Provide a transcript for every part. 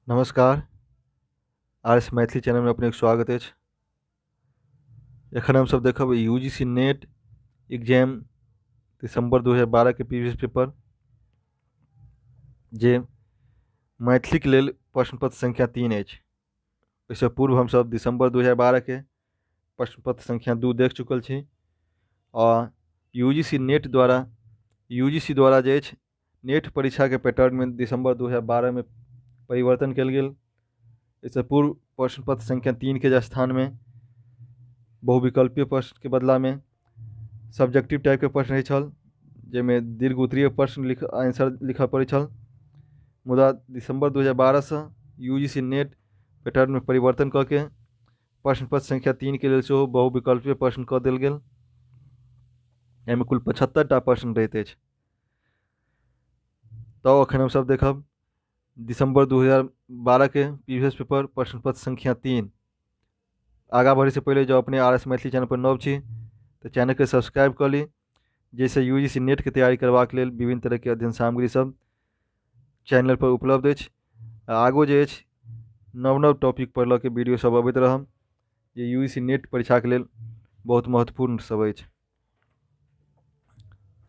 नमस्कार, R S Maithili चैनलमे अपनेके स्वागत अछि। एखन हमसभ देखब U G C NET exam दिसम्बर 2012 के प्रीवियस पेपर, जे मैथिलीके लेल प्रश्न पत्र संख्या 3 अछि। ओहिसँ पूर्व हमसभ दिसम्बर 2012 के प्रश्न पत्र संख्या 2 देख चुकल छी आ यू जी सी नेट द्वारा यू जी सी द्वारा जे अछि नेट परीक्षाके पैटर्नमे दिसम्बर 2012 मे परिवर्तन कयल गेल। एहिसँ पूर्व प्रश्न पत्र संख्या 3 के स्थानमे बहुविकल्पीय प्रश्नके बदलामे सब्जेक्टिव टाइपके प्रश्न रहै छल, जाहिमे दीर्घ उत्तरीय प्रश्न लिख आंसर लिखऽ पड़ै छल। मुदा दिसम्बर 2012 सँ यू जी सी नेट पैटर्नमे परिवर्तन कऽ के प्रश्न पत्र संख्या 3 के लेल सेहो बहुविकल्पीय प्रश्न कऽ देल गेल। एहिमे कुल 75 टा प्रश्न रहैत अछि। तऽ एखन हमसभ देखब दिसम्बर 2012 के प्रीवियस पेपर प्रश्न पत्र संख्या 3। आगाँ बढ़ैसँ पहिले जँ अपने आर एस मैथिली चैनल पर नव छी तऽ चैनलके सब्सक्राइब कऽ ली, जाहिसँ यू जी सी नेटके तैयारी करबाक लेल विभिन्न तरहके अध्ययन सामग्री सब चैनल पर उपलब्ध अछि। आगू जे अछि नव नव टॉपिक पर लऽ के वीडियो सब अबैत रहब, जे यू जी सी नेट परीक्षाके लेल बहुत महत्वपूर्ण सब अछि।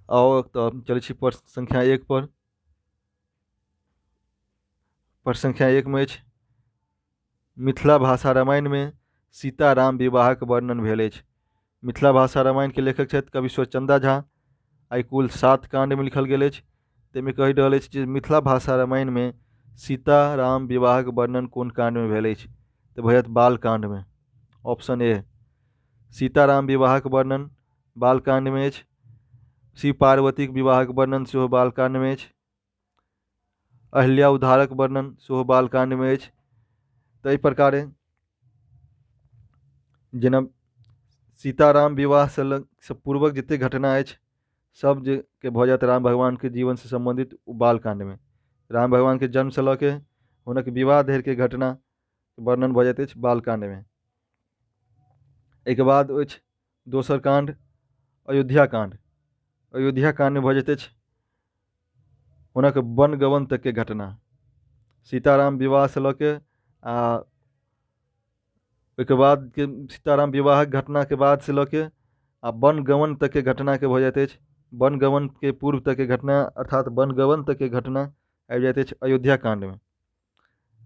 आउ तऽ चलै छी प्रश्न संख्या 1 पर। प्रश्न संख्या 1 मे अछि, मिथिला भाषा रामायण मे सीताराम विवाहक वर्णन भेल अछि। मिथिला भाषा रामायण के लेखक छथि कवीश्वर चंदा झा। आइ कुल 7 कांड मे लिखल गेल अछि। ताहिमे कहि रहल अछि जे मिथिला भाषा रामायण मे सीताराम विवाहक वर्णन कोन कांड मे भेल अछि, तऽ भऽ जायत बाल कांड मे, ऑप्शन ए। सीताराम विवाहक वर्णन बालकांड मे अछि। शिव पार्वतीक विवाहक वर्णन सेहो बालकांड मे अछि। अहिल्या उद्धारक वर्णन सेहो बालकांड मे अछि। ताहि प्रकारे जेना सीताराम विवाहसँ लग सँ पूर्वक जतेक घटना अछि सब जे के भऽ जायत राम भगवानके जीवनसँ सम्बन्धित ओ बालकाण्डमे, राम भगवानके जन्मसँ लऽ के हुनक विवाह धरिके घटना वर्णन भऽ जाइत अछि बालकाण्डमे। एहिके बाद अछि दोसर काण्ड अयोध्या काण्ड। अयोध्या काण्डमे भऽ जाइत अछि हुनक वनगमन तकके घटना, सीताराम विवाहसँ लऽ के आ ओहिके बादके सीताराम विवाहक घटनाके बादसँ लऽ के आ वनगमन तकके घटनाके भऽ जाइत अछि। वनगमनके पूर्व तकके घटना अर्थात वनगमन तकके घटना आबि जाइत अछि अयोध्या काण्डमे।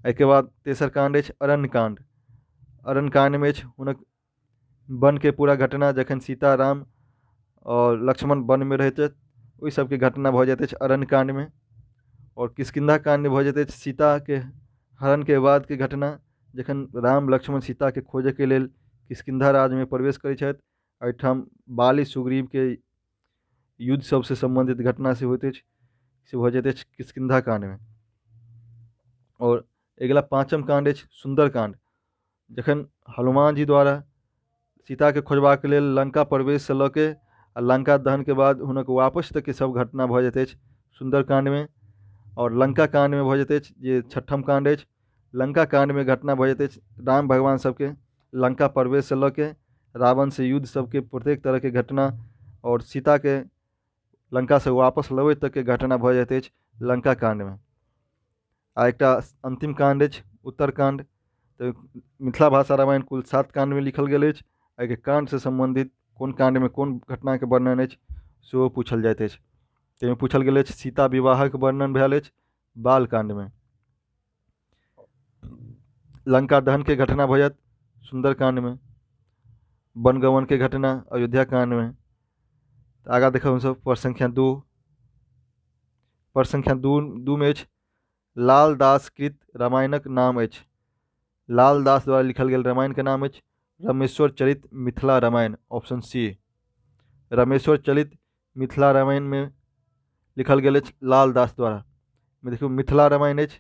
एहिके बाद तेसर काण्ड अछि अरण्य काण्ड। अरण्य काण्डमे अछि हुनक वनके पूरा घटना, जखन सीता राम आओर लक्ष्मण वनमे रहैत छथि ओहि सबके घटना भऽ जाइत अछि अरण्य काण्डमे। आओर किष्किन्धा काण्डमे भऽ जाइत अछि सीताके हरणके बादके घटना, जखन राम लक्ष्मण सीताके खोजैके लेल किष्किन्धा राज्यमे प्रवेश करै छथि। एहिठाम बाली सुग्रीवके युद्ध सबसँ सम्बन्धित घटना से होइत अछि, से भऽ जाइत अछि किष्किन्धा काण्डमे। आओर अगिला पाँचम काण्ड अछि सुन्दर काण्ड, जखन हनुमान जी द्वारा सीताके खोजबाक लेल लंका प्रवेशसँ लऽ के आ लंका दहनके बाद हुनक वापस तकके सब घटना भऽ जाइत अछि सुन्दर काण्डमे। आओर लंका काण्डमे भऽ जाइत अछि जे छठम काण्ड अछि, लंका काण्डमे घटना भऽ जाइत अछि राम भगवान सबके लंका प्रवेशसँ लऽ के रावणसँ युद्ध सबके प्रत्येक तरहके घटना आओर सीताके लंकासँ वापस लबै तकके घटना भऽ जाइत अछि लंका काण्डमे। आ एकटा अन्तिम काण्ड अछि उत्तरकाण्ड। तऽ मिथिला भाषा रामायण कुल 7 काण्डमे लिखल गेल अछि। एहिके काण्डसँ सम्बन्धित कोन काण्डमे कोन घटनाके वर्णन अछि सेहो पूछल जाइत अछि। ताहिमे पूछल गेल अछि सीता विवाहक वर्णन भेल अछि बालकाण्डमे, लंका दहनके घटना भऽ जायत सुन्दरकाण्डमे, वनगमनके घटना अयोध्या काण्डमे। तऽ आगाँ देखब हमसभ प्रश्न संख्या 2। प्रश्न संख्या 2 मे अछि लालदास कृत रामायणक नाम अछि। लालदास द्वारा लिखल गेल रामायणके नाम अछि रमेश्वर चरित मिथिला रामायण, ऑप्शन सी। रमेश्वर चरित मिथिला रामायणमे लिखल गेल अछि लालदास द्वारा। देखियौ मिथिला रामायण अछि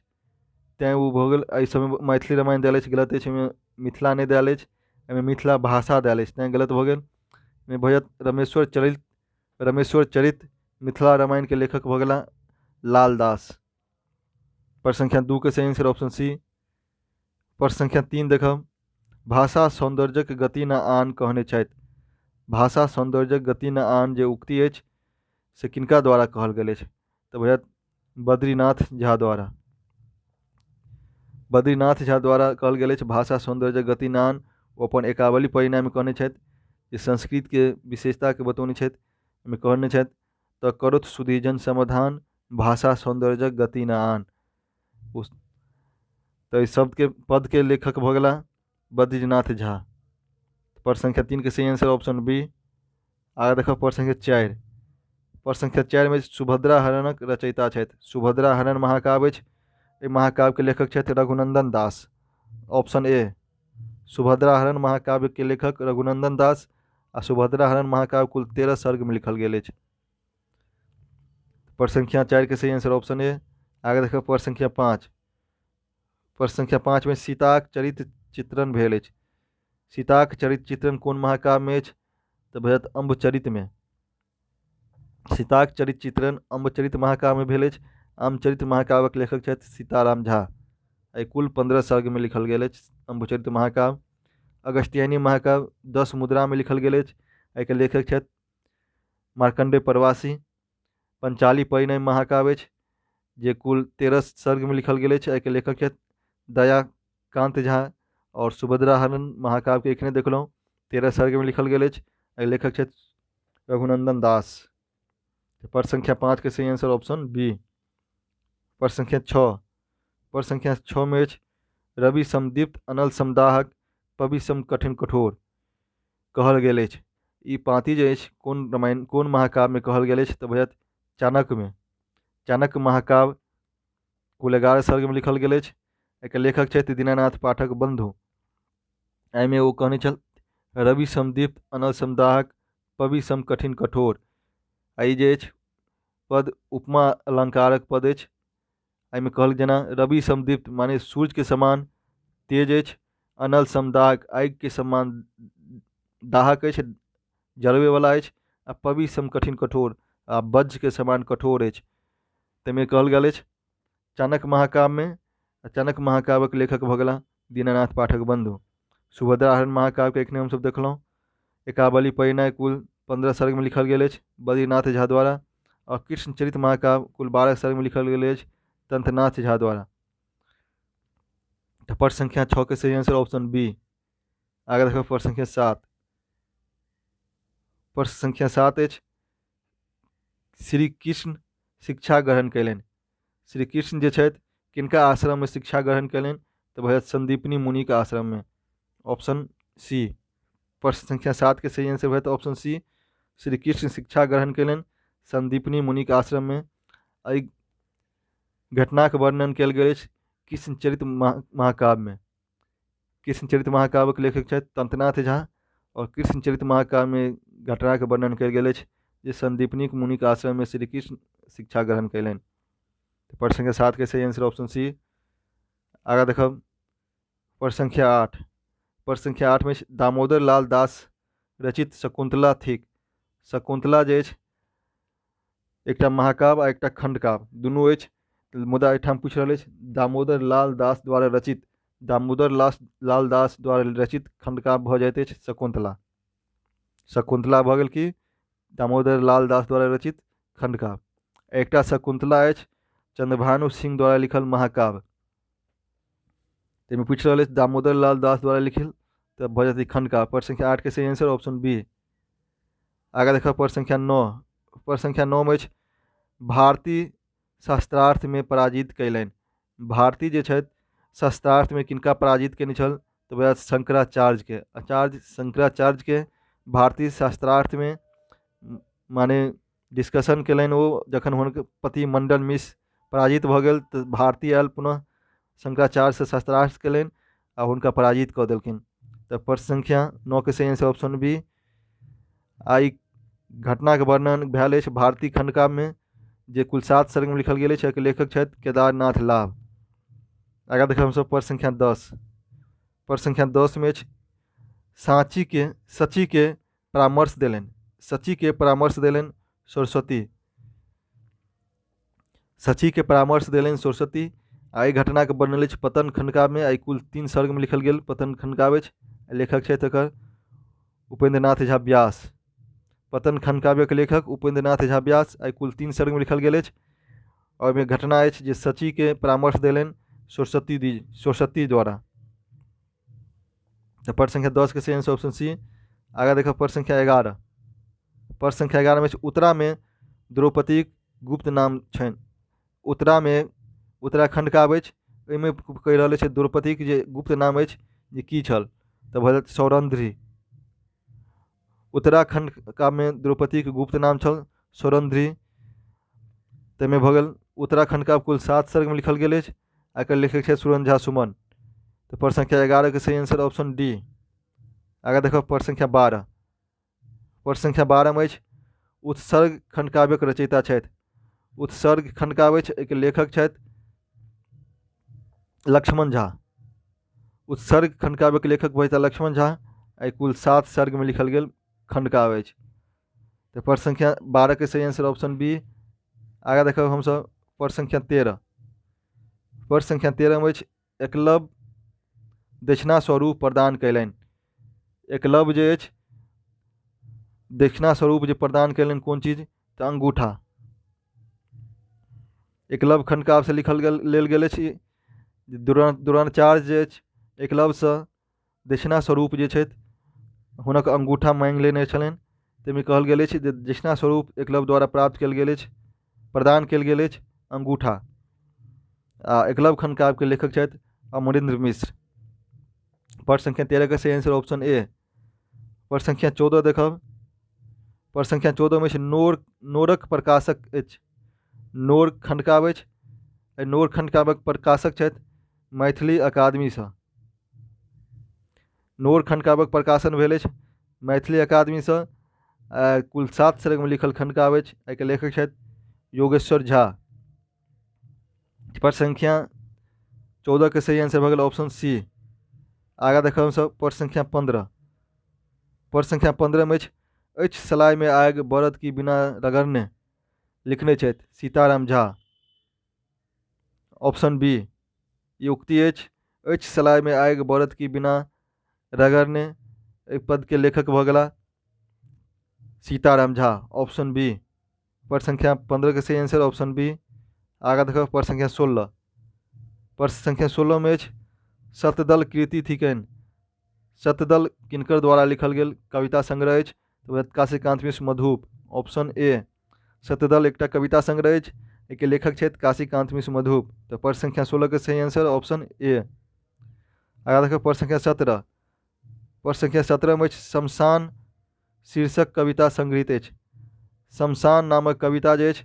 तैँ ओ भऽ गेल। एहि सबमे मैथिली रामायण देल अछि, गलत अछि, एहिमे मिथिला नहि देल अछि, एहिमे मिथिला भाषा देल अछि तैँ गलत भऽ गेल। एहिमे भऽ जायत रमेश्वर चरित मिथिला रामायणके लेखक भऽ गेला लालदास। प्रश्न संख्या 2 के सही आंसर ऑप्शन सी। प्रश्न संख्या 3 देखब, भाषा सौन्दर्यक गति न आन कहने छथि। भाषा सौन्दर्यक गति न आन जे उक्ति अछि से किनका द्वारा कहल गेल अछि, तऽ भऽ जायत बद्रीनाथ झा द्वारा। बद्रीनाथ झा द्वारा कहल गेल अछि भाषा सौन्दर्य गति नान। ओ अपन एकावली परिणाममे कहने छथि जे संस्कृतके विशेषताके बतौने छथि। ओहिमे कहने छथि तऽ करोत सुधीजन समाधान भाषा सौन्दर्यक गति न आन। तऽ एहि शब्दके पदके लेखक भऽ गेला बद्रीनाथ झा। प्रश्न संख्या 3 के सही आंसर ऑप्शन बी। आगे देखब प्रश्न संख्या 4। प्रश्न संख्या 4 मे सुभद्रा हरणक रचयिता छथि। सुभद्रा हरण महाकाव्य अछि। एहि महाकाव्यके लेखक छथि रघुनंदन दास। Option A. Subhadra हरण महाकाव्यके लेखक रघुनंदन दास आ सुभद्रा हरण महाकाव्य कुल 13 सर्गमे लिखल गेल अछि। प्रश्न संख्या 4 के सही आंसर ऑप्शन ए। आगे देखब प्रश्न संख्या 5। प्रश्न संख्या 5 मे सीताक चरित्र चित्रण भेल अछि। सीताक चरित्र चित्रण कोन महाकाव्यमे अछि? तऽ भऽ जायत अम्बचरितमे। सीताक चरित्र चित्रण अम्बचरित महाकाव्यमे भेल अछि। अम्बचरित महाकाव्यक लेखक छथि सीताराम झा। एहि कुल 15 सर्गमे लिखल गेल अछि अम्बचरित महाकाव्य। अगस्त्यायनी महाकाव्य 10 मुद्रामे लिखल गेल अछि। एहिके लेखक छथि मार्कण्डेय प्रवासी। पंचाली परिणय महाकाव्य अछि जे कुल 13 सर्गमे लिखल गेल अछि। एहिके लेखक छथि दयाकान्त झा। और सुभद्रा हरण महाकाव्यके एखने देखलहुँ, 13 सर्गमे लिखल गेल अछि। एहि लेखक छथि रघुनंदन दास। प्रश्न संख्या 5 के सही आंसर ऑप्शन बी। प्रश्न संख्या 6। प्रश्न संख्या 6 में अछि रवि समदीप्त अनल समदाहक पवि सम कठिन कठोर कहल गेल अछि। ई पाँति जे अछि कोन रामायण कोन महाकाव्यमे कहल गेल अछि? तऽ भऽ जायत चाणक्यमे। चाणक्य महाकाव्य कुल 11 सर्गमे लिखल गेल अछि। एकर लेखक छथि दीनानाथ पाठक बंधु। एहिमे ओ कहने छल रवि समदीप्त अनल समदाहक पवि सम कठिन कठोर। आ ई जे अछि पद उपमा अलंकारक पद अछि। एहिमे कहल जेना रवि समदीप्त माने सूर्यके समान तेज अछि, अनल समदाहक आगिके समान दाहक अछि, जरबैवला अछि, आ पवि सम कठिन कठोर आ वज्रके समान कठोर अछि। ताहिमे कहल गेल अछि चाणक्य महाकाव्यमे। आ चाणक्य महाकाव्यक लेखक भऽ गेला दीनानाथ पाठक बंधु। सुभद्रा हरण महाकाव्यके एखने हमसभ देखलहुँ। एकावली परिणय कुल 15 सर्गमे लिखल गेल अछि बद्रीनाथ झा द्वारा। और कृष्णचरित महाकाव्य कुल 12 सर्गमे लिखल गेल अछि तंत्रनाथ झा द्वारा। तऽ प्रश्न संख्या 6 के सही आंसर ऑप्शन बी। आगे देखब प्रश्न संख्या 7। प्रश्न संख्या 7 अछि श्री कृष्ण शिक्षा ग्रहण कयलनि। श्री कृष्ण जे छथि किनका आश्रममे शिक्षा ग्रहण कयलनि? तऽ भऽ जायत संदीपनी मुनिके आश्रममे। Option C. प्रश्न संख्या 7 के सही आंसर भऽ जायत ऑप्शन सी। श्री कृष्ण शिक्षा ग्रहण कयलनि संदीपनी मुनिके आश्रममे। एहि घटनाके वर्णन कयल गेल अछि कृष्णचरित महाकाव्यमे। कृष्णचरित महाकाव्यक लेखक छथि तंत्रनाथ झा। और कृष्णचरित महाकाव्यमे घटनाके वर्णन कयल गेल अछि जे संदीपनी मुनिके आश्रममे श्री कृष्ण शिक्षा ग्रहण कयलनि। प्रश्न संख्या 7 के सही आंसर ऑप्शन सी। आगाँ देखब प्रश्न संख्या 8। प्रश्न संख्या 8 में दामोदर लाल दास रचित शकुंतला थिक। शकुंतला जे अछि एकटा महाकाव्य आ एकटा खंडकाव्य दुनू अछि, मुदा एहिठाम पूछि रहल अछि दामोदर लाल दास द्वारा रचित। दामोदर लाल दास द्वारा रचित खंडकाव्य भऽ जाइत अछि शकुंतला। शकुंतला भऽ गेल कि दामोदर लाल दास द्वारा रचित खंडकाव्य। एकटा शकुंतला अछि चंद्रभानु सिंह द्वारा लिखल महाकाव्य। ताहिमे पूछि रहल अछि दामोदर लाल दास द्वारा लिखल, तऽ भऽ जेतै खंडकाव्य। प्रश्न संख्या 8 के सही आंसर ऑप्शन बी। आगाँ देखब प्रश्न संख्या 9। प्रश्न संख्या 9 मे अछि भारती शास्त्रार्थमे पराजित कयलनि। भारती जे छथि शास्त्रार्थमे किनका पराजित कयने छल? तऽ वएह शंकराचार्यके। आचार्य शंकराचार्यके भारती शास्त्रार्थमे माने डिस्कशन कयलनि ओ जखन हुनकर पति मंडन मिश्र पराजित भऽ गेल तऽ भारती आयल पुनः शंकराचार्यसँ शास्त्रार्थ कयलनि आ हुनका पराजित कऽ देलखिन। तऽ प्रश्न संख्या 9 के सही आंसर ऑप्शन बी। आ ई घटनाके वर्णन भेल अछि भारती खंडकाव्यमे जे कुल 7 सर्गमे लिखल गेल अछि। एहिके लेखक छथि केदारनाथ लाभ। आगाँ देखब हमसभ प्रश्न संख्या 10। प्रश्न संख्या 10 मे अछि साँचीके सचीके परामर्श देलनि। सचीके परामर्श देलनि सरस्वती। सचीके परामर्श देलनि सरस्वती। आ एहि घटनाके वर्णन अछि पतन खंडकाव्यमे। आ ई कुल 3 सर्गमे लिखल गेल पतन खंडकाव्य अछि। लेखक छथि एकर उपेंद्रनाथ झा व्यास। पतन खंडकाव्यक लेखक उपेंद्रनाथ झा व्यास। आ कुल 3 सर्गमे लिखल गेल अछि। और ओहिमे घटना अछि जे सचीके परामर्श देलनि सरस्वती दी सरस्वती द्वारा। तऽ प्रश्न संख्या 10 के सही आंसर ऑप्शन सी। आगाँ देखब प्रश्न संख्या 11। प्रश्न संख्या 11 मे उत्तरामे द्रौपदीक गुप्त नाम छनि। उत्तरामे उत्तराखंड काव्य अछि, ओहिमे कहि रहल अछि द्रौपदीक जे गुप्त नाम अछि जे की छल, तऽ भऽ जायत सौरंध्री। उत्तराखंड काव्यमे द्रौपदीक गुप्त नाम छल सौरंध्री। ताहिमे भऽ गेल उत्तराखंड काव्य कुल 7 सर्गमे लिखल गेल अछि आ एकर लेखक छथि सुरेन्द्र झा सुमन। तऽ प्रश्न संख्या 11 के सही आंसर ऑप्शन डी। आगाँ देखब प्रश्न संख्या 12। प्रश्न संख्या 12 मे अछि उत्सर्ग खंडकाव्यक रचयिता छथि। उत्सर्ग खंडकाव्य अछि, एहिके लेखक छथि लक्ष्मण झा। उत्सर्ग खंडकाव्यक लेखक भऽ जेताह लक्ष्मण झा। एहि कुल 7 सर्गमे लिखल गेल खंडकाव्य अछि। तऽ प्रश्न संख्या 12 के सही आंसर ऑप्शन बी। आगाँ देखब हमसभ प्रश्न संख्या 13। प्रश्न संख्या 13 मे अछि एकलव्य दक्षिणा स्वरूप प्रदान कयलनि। एकलव्य जे अछि दक्षिणा स्वरूप जे प्रदान कयलनि कोन चीज, तऽ अंगूठा। एकलव्य खंडकाव्यसँ लिखल गेल लेल गेल अछि। द्रोणाचार्य जे अछि एकलव्यसँ दक्षिणा स्वरूप जे छथि हुनक अंगूठा माँगि लेने छलनि। ताहिमे कहल गेल अछि जे दक्षिणा स्वरूप एकलव्य द्वारा प्राप्त कयल गेल अछि, प्रदान कयल गेल अछि अंगूठा। आ एकलव्य खंडकाव्यके लेखक छथि अमरेंद्र मिश्र। प्रश्न संख्या 13 के सही आंसर ऑप्शन ए। प्रश्न संख्या 14 देखब। प्रश्न संख्या 14 मे अछि नोरक प्रकाशक अछि। नोर खंडकाव्य अछि। एहि नोर खंडकाव्यक प्रकाशक छथि मैथिली अकादमीसँ। नोर खंडकाव्यक प्रकाशन भेल अछि मैथिली अकादमीसँ। कुल 7 सर्गमे लिखल खंडकाव्य अछि। एहिके लेखक छथि योगेश्वर झा। प्रश्न संख्या 14 के सही आंसर भऽ गेल ऑप्शन सी। आगाँ देखब हमसभ प्रश्न संख्या 15। प्रश्न संख्या 15 मे अछि अछि सलाइमे आगि बरद की बिना रगड़ने, लिखने छथि सीताराम झा। ऑप्शन बी ई उक्ति अछि। अछि सलाइमे आगि बरद की बिना रगड़ने, एहि पदके लेखक भऽ गेला सीताराम झा। Option B. प्रश्न संख्या 15 के सही आंसर ऑप्शन बी। आगाँ देखब प्रश्न संख्या 16। प्रश्न संख्या 16 मे अछि शतदल कृति थिकनि। शतदल किनकर द्वारा लिखल गेल कविता संग्रह अछि, तऽ काशीकान्त मिश्र मधुप। Option A. शतदल एकटा कविता संग्रह अछि, एहिके लेखक छथि काशीकान्त मिश्र मधुप। तऽ प्रश्न संख्या 16 के सही आंसर ऑप्शन ए। आगाँ देखब प्रश्न संख्या 17। प्रश्न संख्या 17 मे अछि शमशान शीर्षक कविता संग्रहित अछि। शमशान नामक कविता जे अछि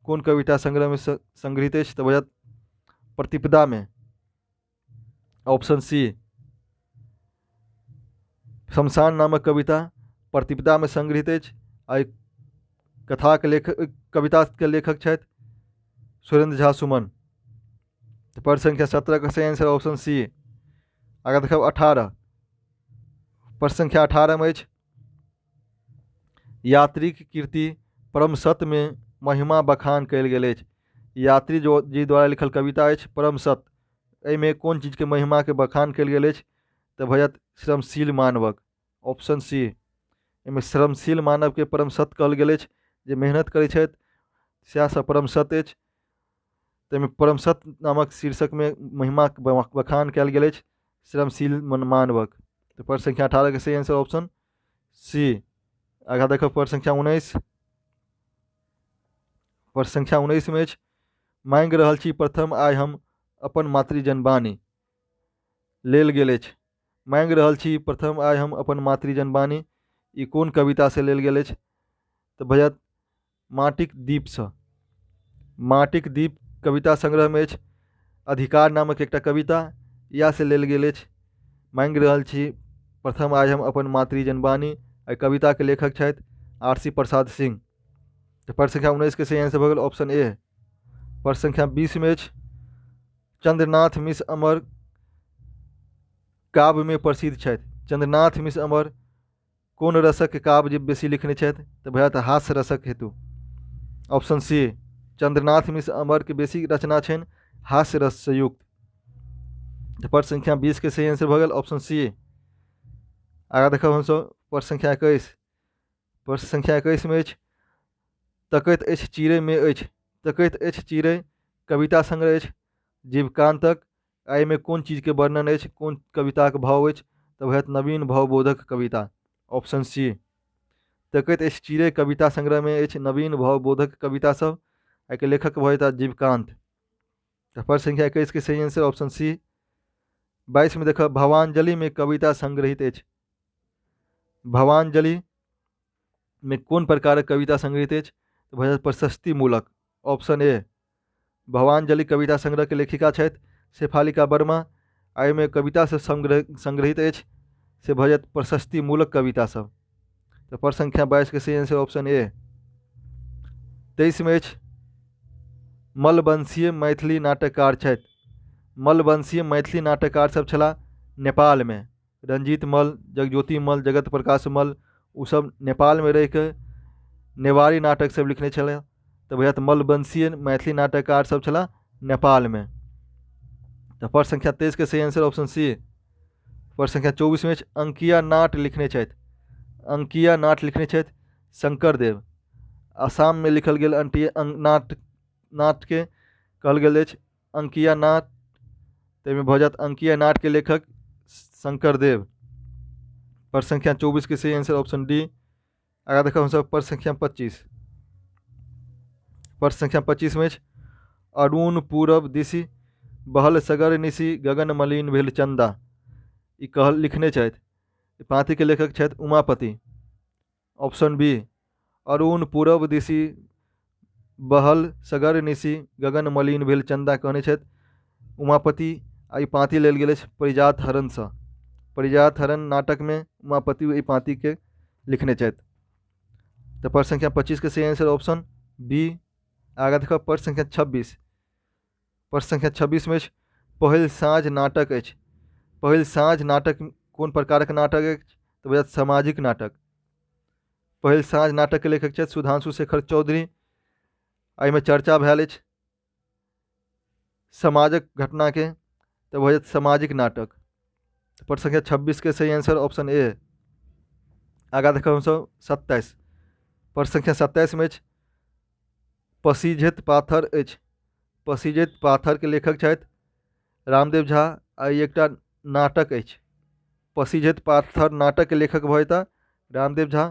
कोन कविता संग्रहमे संग्रहित अछि, तऽ भऽ जायत प्रतिपदामे। Option C. शमशान नामक कविता प्रतिपदामे संग्रहित अछि आ एहि कथाके लेखक कविताके लेखक छथि सुरेंद्र झा सुमन। तऽ प्रश्न संख्या 17 के सही आंसर ऑप्शन सी। आगाँ देखब 18। प्रश्न संख्या 18 मे अछि यात्रीक कीर्ति परम सत्यमे महिमा बखान कयल गेल अछि। यात्री जी द्वारा लिखल कविता अछि परम सत्य, एहिमे कोन चीजके महिमाके बखान कयल गेल अछि, तऽ भऽ जायत श्रमशील मानवक। Option C. एहिमे श्रमशील मानवके परम सत्य कहल गेल अछि, जे मेहनत करै छथि सएह सब परम सत्य अछि। ताहिमे परम सत्य नामक शीर्षकमे महिमाके बखान कयल गेल अछि श्रमशील मानवक। तऽ प्रश्न संख्या 18 के सही आंसर ऑप्शन सी। आगाँ देखब प्रश्न संख्या 19। प्रश्न संख्या 19 मे अछि मांगि रहल छी प्रथम आइ हम अपन मातृजनवाणी, लेल गेल अछि। मांगि रहल छी प्रथम आइ हम अपन मातृजनवाणी, ई कोन कवितासँ लेल गेल अछि, तऽ भऽ जायत माटिक दीपसँ। माटिक दीप कविता संग्रहमे अछि अधिकार नामक एकटा कविता, इएहसँ लेल गेल अछि मांगि रहल छी प्रथम आइ हम अपन मातृजनवाणी। एहि कविताके लेखक छथि आर सी प्रसाद सिंह। तऽ प्रश्न संख्या 19 के सही आंसर भऽ गेल ऑप्शन ए। प्रश्न संख्या 20 मे अछि चंद्रनाथ मिश्र अमर काव्यमे प्रसिद्ध छथि। चंद्रनाथ मिश्र अमर कोन रसक काव्य जे बेसी लिखने छथि, तऽ भऽ जायत हास्य रसक हेतु। Option C. चंद्रनाथ मिश्र अमरके बेसी रचना छनि हास्य रससँ युक्त। तऽ प्रश्न संख्या 20 के सही आंसर भऽ गेल ऑप्शन सी। आगाँ देखब हमसभ प्रश्न संख्या 21। प्रश्न संख्या 21 मे अछि तकैत अछि चिड़ैमे अछि। तकैत अछि चिड़ै कविता संग्रह अछि जीवकान्तक, एहिमे कोन चीजके वर्णन अछि, कोन कविताके भाव अछि? तऽ भऽ जायत नवीन भावबोधक कविता, ऑप्शन सी। तकैत अछि चिड़ै कविता संग्रहमे अछि नवीन भावबोधक कविता सब। एहिके लेखक भऽ जेताह जीवकांत। तऽ प्रश्न संख्या 21 के सही आंसर ऑप्शन सी। 22 में देखब भवांजलि में कविता संग्रहित अछि। भवांजलि में कोन प्रकारक कविता संग्रहित अछि? तऽ भऽ जायत प्रशस्तिमूलक, ऑप्शन ए। भवांजलि कविता संग्रह के लेखिका छथि शेफालिका वर्मा। एहिमे कविता सब संग्रहित अछि से भऽ जायत प्रशस्तिमूलक कविता सब। तऽ प्रश्न संख्या 22 के सही आंसर ऑप्शन ए। 23 में अछि मलवंशीय मैथिली नाटककार छथि। मलवंशीय मैथिली नाटककार सब छलाह नेपालमे। रंजीत मल, जगज्योति मल, जगत प्रकाश मल, ओ सब नेपालमे रहिके नेवारी नाटक सब लिखने छलाह। तऽ भऽ जायत मलवंशीय मैथिली नाटककार सब छलाह नेपालमे। तऽ प्रश्न संख्या 23 के सही आंसर ऑप्शन सी। प्रश्न संख्या 24 में अछि अंकिया नाट लिखने छथि। अंकिया नाट लिखने छथि शंकरदेव। आसाम में लिखल गेल नाट नाटके कहल गेल अछि अंकिया नाट। ताहिमे भऽ जायत अंकिया नाटके लेखक शंकरदेव। प्रश्न संख्या 24 के सही आंसर ऑप्शन डी। आगाँ देखब हमसभ प्रश्न संख्या 25। प्रश्न संख्या 25 में अछि अरुण पूरब दिशि बहल सगर निशि गगन मलिन भेल चंदा। ई कहल लिखने छथि, पाँतिके लेखक छथि उमापति, ऑप्शन बी। अरुण पूरब दिशि बहल सगर निशि गगन मलिन भेल चंदा कहने छथि उमापति। आ ई पाँति लेल गेल अछि परिजात हरणसँ। परिजात हरण नाटकमे उमापति एहि पाँतिके लिखने छथि। तऽ प्रश्न संख्या 25 के सही आंसर ऑप्शन बी। आगाँ देखब प्रश्न संख्या 26। प्रश्न संख्या 26 में अछि पहिल साँझ नाटक अछि। पहिल साँझ नाटक कोन प्रकारक नाटक अछि? तऽ बुझायत सामाजिक नाटक। पहिल साँझ नाटक के लेखक छथि सुधांशु शेखर चौधरी। एहिमे चर्चा भेल अछि समाजक घटनाके, तऽ भऽ जायत सामाजिक नाटक। प्रश्न संख्या 26 के सही आंसर ऑप्शन ए। आगाँ देखब हमसभ 27। प्रश्न संख्या 27 में अछि पसीझैत पाथर अछि। पसीझैत पाथर के लेखक छथि रामदेव झा। आ ई एकटा नाटक अछि। पसीझैत पाथर नाटक के लेखक भऽ जेताह रामदेव झा।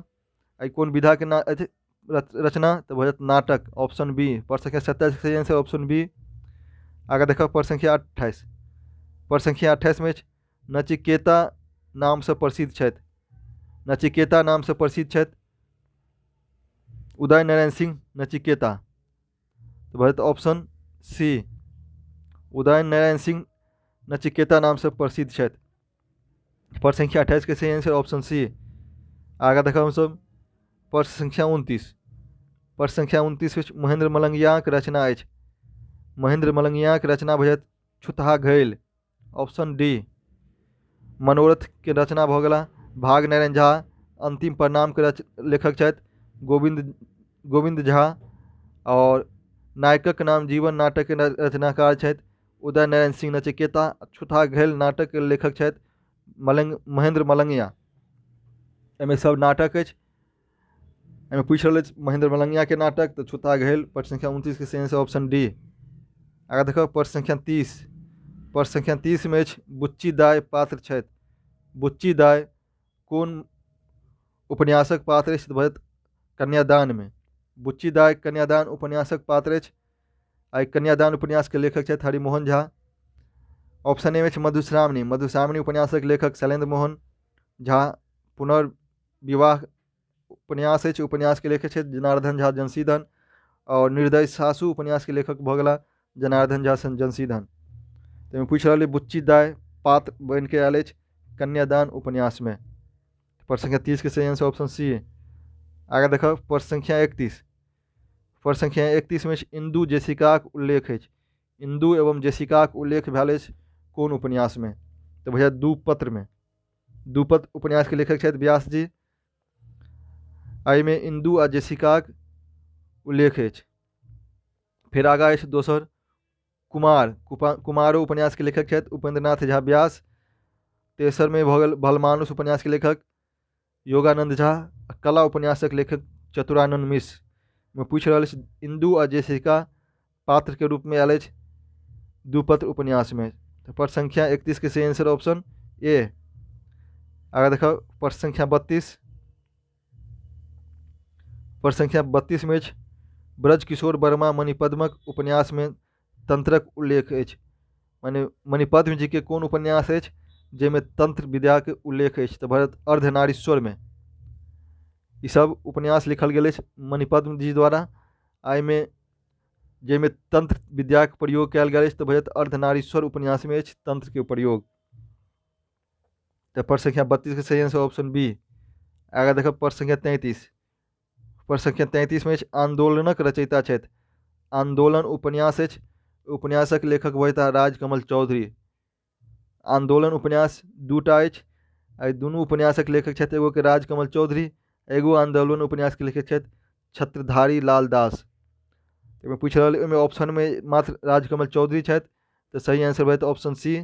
आ ई कोन विधा के अछि रचना? तऽ भऽ जायत नाटक, ऑप्शन बी। प्रश्न संख्या 27 के सही आंसर ऑप्शन बी। आगाँ देखब प्रश्न संख्या 28। प्रश्न संख्या 28 में अछि नचिकेता नामसँ प्रसिद्ध छथि। नचिकेता नामसँ प्रसिद्ध छथि उदय नारायण सिंह नचिकेता। तऽ भऽ जायत ऑप्शन सी, उदय नारायण सिंह नचिकेता नामसँ प्रसिद्ध छथि। प्रश्न संख्या 28 के सही आंसर ऑप्शन सी। आगाँ देखब हमसभ प्रश्न संख्या 29। प्रश्न संख्या 29 में महेंद्र मलंगियाक रचना अछि। महेंद्र मलंगियाक रचना भऽ जायत छुतहा घैल, ऑप्शन डी। मनोरथ के रचना भऽ गेला भाग नारायण झा। अंतिम प्रणाम के लेखक छथि गोविंद झा। और नायकक नाम जीवन नाटक के रचनाकार छथि उदय नारायण सिंह नचिकेता। छुतहा घैल नाटक के लेखक छथि महेंद्र मलंगिया। एहिमे सब नाटक अछि। एहिमे पूछि रहल अछि महेंद्र मलंगिया के नाटक, तऽ छुतहा घैल। प्रश्न संख्या 29 के सही आंसर ऑप्शन डी। आगाँ देखब प्रश्न संख्या 30। प्रश्न संख्या 30 में अछि बुच्ची दाय पात्र छथि। बुच्ची दाय कोन उपन्यासक पात्र अछि? भऽ जायत कन्यादान में। बुच्ची दाय कन्यादान उपन्यासक पात्र अछि। आ कन्यादान उपन्यास के लेखक छथि हरिमोहन झा। ऑप्शन ए में अछि मधुश्रावणी। मधुश्रावणी उपन्यासक लेखक शैलेंद्र मोहन झा। पुनर्विवाह उपन्यास अछि, उपन्यास के लेखक छथि जनार्दन झा जनसीदन। और निर्दय सासु उपन्यास के लेखक भऽ गेला जनार्दन झा जनसीदन। ताहिमे पूछि रहल बुच्ची दाय पात्र बनिके आयल अछि कन्यादान उपन्यासमे। प्रश्न संख्या 30 के सही आंसर ऑप्शन सी। आगाँ देखब प्रश्न संख्या 31। प्रश्न संख्या 31 में इंदु जेसिकाक उल्लेख अछि। इंदु एवं जेसिकाक उल्लेख भेल अछि कोन उपन्यासमे? तऽ भैया दू पत्रमे। दू पत्र उपन्यास के लेखक छथि व्यास जी। एहिमे इंदु आ जेसिकाक उल्लेख अछि। फेर आगाँ अछि दोसर कुमार, कुमारो उपन्यास के लेखक छथि उपेंद्रनाथ झा व्यास। तेसरमे भऽ गेल भलमानुस उपन्यास के लेखक योगानंद झा। कला उपन्यासक लेखक चतुरानंद मिश्र। मे पूछि रहल अछि इंदु आ जेसिका पात्र के रूपमे आयल अछि दू पत्र उपन्यासमे। तऽ प्रश्न संख्या 31 के सही आंसर ऑप्शन ए। आगाँ देखब प्रश्न संख्या 32। प्रश्न संख्या 32 में अछि ब्रजकिशोर वर्मा मणिपद्मक उपन्यासमे तंत्रक उल्लेख अछि। माने मणिपद्म जी के कोन उपन्यास अछि जाहिमे तंत्र विद्याके उल्लेख अछि? तऽ भरत अर्धनारीश्वरमे। ई सब उपन्यास लिखल गेल अछि मणिपद्म जी द्वारा आ एहिमे जाहिमे तंत्र विद्याके प्रयोग कयल गेल अछि तऽ भरत अर्धनारीश्वर उपन्यासमे अछि तंत्रके प्रयोग। तऽ प्रश्न संख्या 32 के सही आंसर ऑप्शन बी। आगाँ देखब प्रश्न संख्या 33। प्रश्न संख्या 33 में अछि आंदोलनक रचयिता छथि। आंदोलन उपन्यास अछि, उपन्यासक लेखक भऽ जेताह राजकमल चौधरी। आंदोलन उपन्यास दूटा अछि, एहि दुनू उपन्यासक लेखक छथि एगो के राजकमल चौधरी, एगो आंदोलन उपन्यासके लेखक छथि छत्रधारी लाल दास। एहिमे पूछि रहल ओहिमे ऑप्शनमे मात्र राजकमल चौधरी छथि, तऽ सही आंसर भऽ जेतै ऑप्शन सी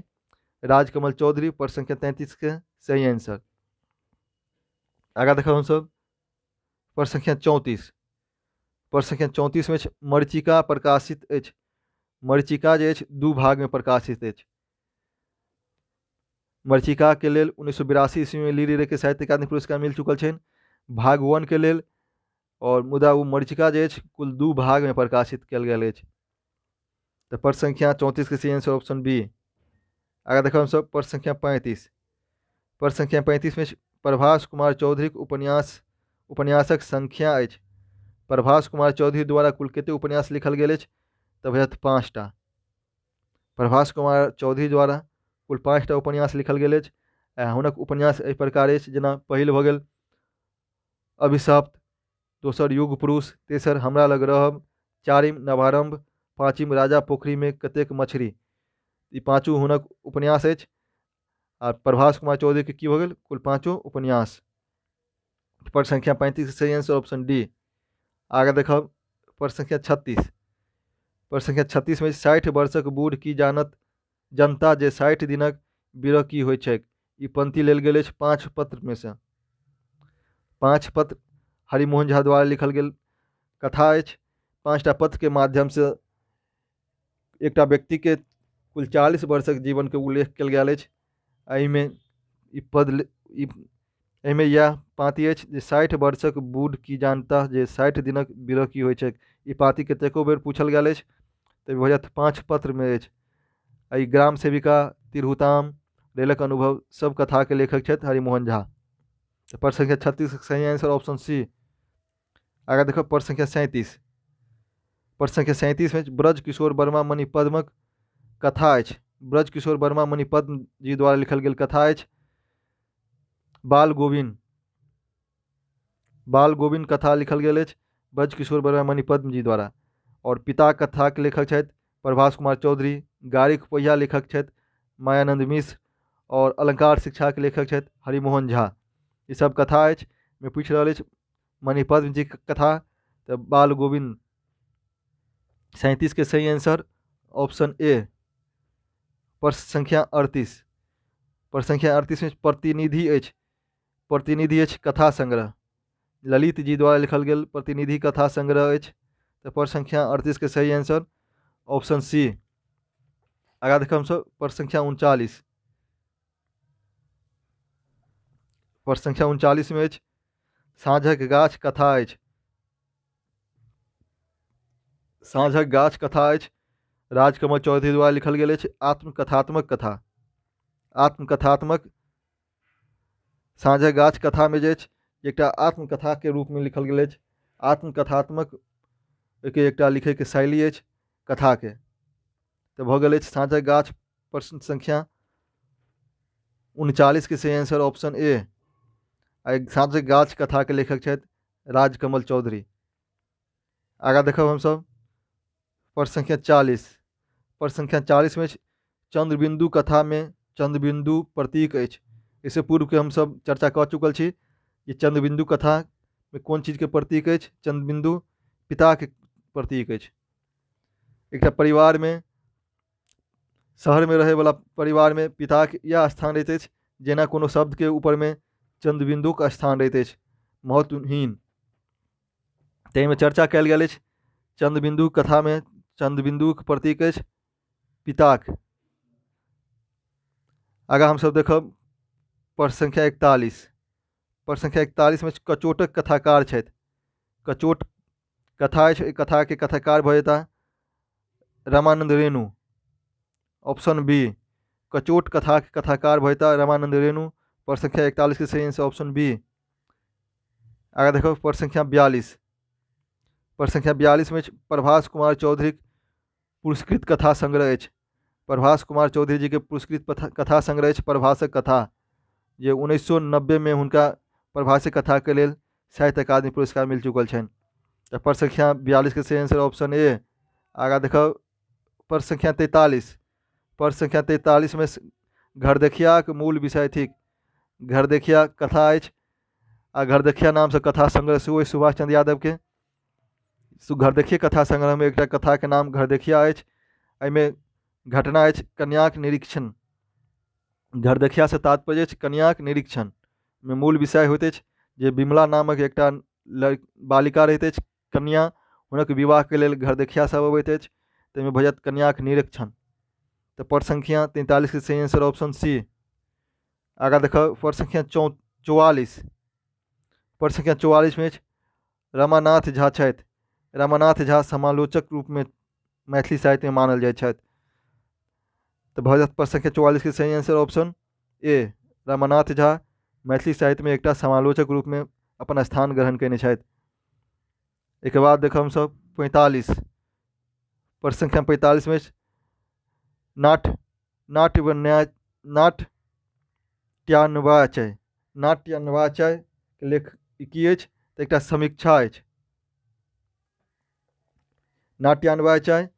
राजकमल चौधरी। प्रश्न संख्या 33 के सही आंसर। आगाँ देखब हमसभ प्रश्न संख्या 34। प्रश्न संख्या 34 में अछि मरीचिका प्रकाशित अछि। मरीचिका जे अछि दू भागमे प्रकाशित अछि। मरीचिका के लेल 1982 ईस्वी में लिली रे के साहित्य अकादमी पुरस्कार मिल चुकल छनि भाग 1 के लेल, और मुदा ओ मरीचिका जे अछि कुल दू भागमे प्रकाशित कयल गेल अछि। तऽ प्रश्न संख्या 34 के सही आंसर ऑप्शन बी। आगाँ देखब हमसभ प्रश्न संख्या 35। प्रश्न संख्या 35 में प्रभास कुमार चौधरीक उपन्यासक संख्या अछि। प्रभास कुमार चौधरी द्वारा कुल कतेक उपन्यास लिखल गेल अछि? तऽ भऽ जायत 5टा। प्रभास कुमार चौधरी द्वारा कुल 5टा उपन्यास लिखल गेल अछि आ हुनक उपन्यास एहि प्रकार अछि जेना पहिल भऽ गेल अभिशप्त, दोसर युग पुरुष, तेसर हमरा लग रहब, चारिम नवारम्भ, पाँचिम राजा पोखरिमे कतेक मछरी। ई पाँचू हुनक उपन्यास अछि आ प्रभास कुमार चौधरीके की भऽ गेल कुल पाँचो उपन्यास। प्रश्न संख्या 35 सही आंसर ऑप्शन डी। आगे देखब प्रश्न संख्या 36। प्रश्न संख्या 36 में 60 वर्षक बूढ़ की जानत जनता जे 60 दिनक विरह की होइत छैक। ई पंक्ति लेल गेल अछि 5 पत्र में से। 5 पत्र हरिमोहन झा द्वारा लिखल गेल कथा अछि। 5टा पत्र के माध्यम से एकटा व्यक्ति के कुल 40 वर्षक जीवन के उल्लेख कयल गेल अछि। एहिमे ई पद एहिमे इएह पाँति अछि जे 60 वर्षक बूढ़ की जानता जे 60 दिनक विरह की होइत छैक। ई पाँति कतेको बेर पूछल गेल अछि तऽ भऽ जायत 5 पत्रमे अछि। एहि ग्राम सेविका, तिरहुताम, रेलक अनुभव सब कथाके लेखक छथि हरिमोहन झा। तऽ प्रश्न संख्या 36 सही आंसर ऑप्शन सी। आगाँ देखब प्रश्न संख्या 37। प्रश्न संख्या 37 में ब्रज किशोर वर्मा मणिपद्मक कथा अछि। ब्रज किशोर वर्मा मणिपद्म जी द्वारा लिखल गेल कथा अछि बाल गोविंद। बाल गोविंद कथा लिखल गेल अछि ब्रज किशोर वर्मा मणिपद्म जी द्वारा। और पिता कथाके लेखक छथि प्रभास कुमार चौधरी, गाड़ीक पहिया लेखक छथि मायानंद मिश्र और अलंकार शिक्षाके लेखक छथि हरिमोहन झा। ई सब कथा अछि। मे पूछि रहल अछि मणिपद्म जी के कथा तऽ बाल गोविंद। 37 के सही आंसर ऑप्शन ए। प्रश्न संख्या 38। प्रश्न संख्या 38 में प्रतिनिधि अछि। प्रतिनिधि अछि कथा संग्रह, ललित जी द्वारा लिखल गेल प्रतिनिधि कथा संग्रह अछि। तऽ प्रश्न संख्या 38 के सही आंसर ऑप्शन सी। आगाँ देखब हमसभ प्रश्न संख्या 39। प्रश्न संख्या 39 में अछि साँझक गाछ कथा अछि। साँझक गाछ कथा अछि राजकमल चौधरी द्वारा लिखल गेल अछि आत्मकथात्मक कथा। आत्मकथात्मक साँझक गाछ कथामे जे अछि एकटा आत्मकथाके रूपमे लिखल गेल अछि। आत्मकथात्मक के एकटा लिखैके शैली अछि कथाके। तऽ भऽ गेल अछि साँझक गाछ प्रश्न संख्या 39 के सही आंसर ऑप्शन ए। आ साँझक गाछ कथाके लेखक छथि राजकमल चौधरी। आगाँ देखब हमसभ प्रश्न संख्या 40। प्रश्न संख्या 40 में चंद्रबिंदु कथा में चंद्रबिंदु प्रतीक अछि। एहिसँ पूर्वके हमसभ चर्चा कऽ चुकल छी जे चंद्रबिंदु कथा में कोन चीजके प्रतीक अछि। चंद्रबिंदु पिताके प्रतीक अछि। एकटा परिवारमे शहरमे रहैवला परिवारमे पिताके इएह स्थान रहैत अछि जेना कोनो शब्दके ऊपरमे चंद्रबिंदुके स्थान रहैत अछि महत्वहीन। ताहिमे चर्चा कयल गेल अछि चंद्रबिंदु कथामे चंद्रबिंदुके प्रतीक अछि पिताक। आगाँ हमसभ देखब प्रश्न संख्या 41। प्रश्न संख्या 41 मे कचोटक कथाकार छथि। कचोट कथा अछि, एहि कथाके कथाकार भऽ जेताह रामानंद रेणु। ऑप्शन बी, कचोट कथाके कथाकार भऽ जेताह रामानंद रेणु। प्रश्न संख्या 41 के सही आंसर ऑप्शन बी। आगाँ देखब प्रश्न संख्या 42। प्रश्न संख्या 42 मे प्रभास कुमार चौधरीक पुरस्कृत कथा संग्रह अछि। प्रभास कुमार चौधरी जी के पुरस्कृत कथा संग्रह अछि प्रभासक कथा, जे 1990 मे हुनका प्रभासक कथा के लेल साहित्य अकादमी पुरस्कार मिल चुकल छनि। तऽ प्रश्न संख्या 42 के सही आंसर ऑप्शन ए। आगाँ देखब प्रश्न संख्या 43। प्रश्न संख्या 43 मे घरदेखियाक मूल विषय थिक। घरदेखिया कथा अछि आ घरदेखिया नामसँ कथा संग्रह सेहो अछि सुभाष चंद्र यादवके। घरदेखिया कथा संग्रहमे एकटा कथाके नाम घरदेखिया अछि। एहिमे घटना अछि कन्याक निरीक्षण। घरदेखियासँ तात्पर्य अछि कन्याक निरीक्षण। मे मूल विषय होइत अछि जे विमला नामक एकटा बालिका रहैत अछि कन्या, हुनक विवाहके लेल घरदेखिया सब अबैत अछि, ताहिमे भऽ जायत कन्याक निरीक्षण। तऽ प्रश्न संख्या 43 के सही आंसर ऑप्शन सी। आगाँ देखब प्रश्न संख्या 44। प्रश्न संख्या 44 मे अछि रमानाथ झा छथि। रमानाथ झा समालोचक रूपमे मैथिली साहित्यमे मानल जाइत छथि। तऽ भऽ जायत प्रश्न संख्या 44 के सही answer option A. Ramanath Jha Maithili साहित्यमे एकटा समालोचक रूपमे अपन स्थान ग्रहण कयने छथि। एहिके बाद देखब हमसभ 45। प्रश्न संख्या 45 मे नाट्यान्वाचय। नाट्यान्वाचय के लेख की अछि? तऽ एकटा समीक्षा अछि। नाट्यान्वाचय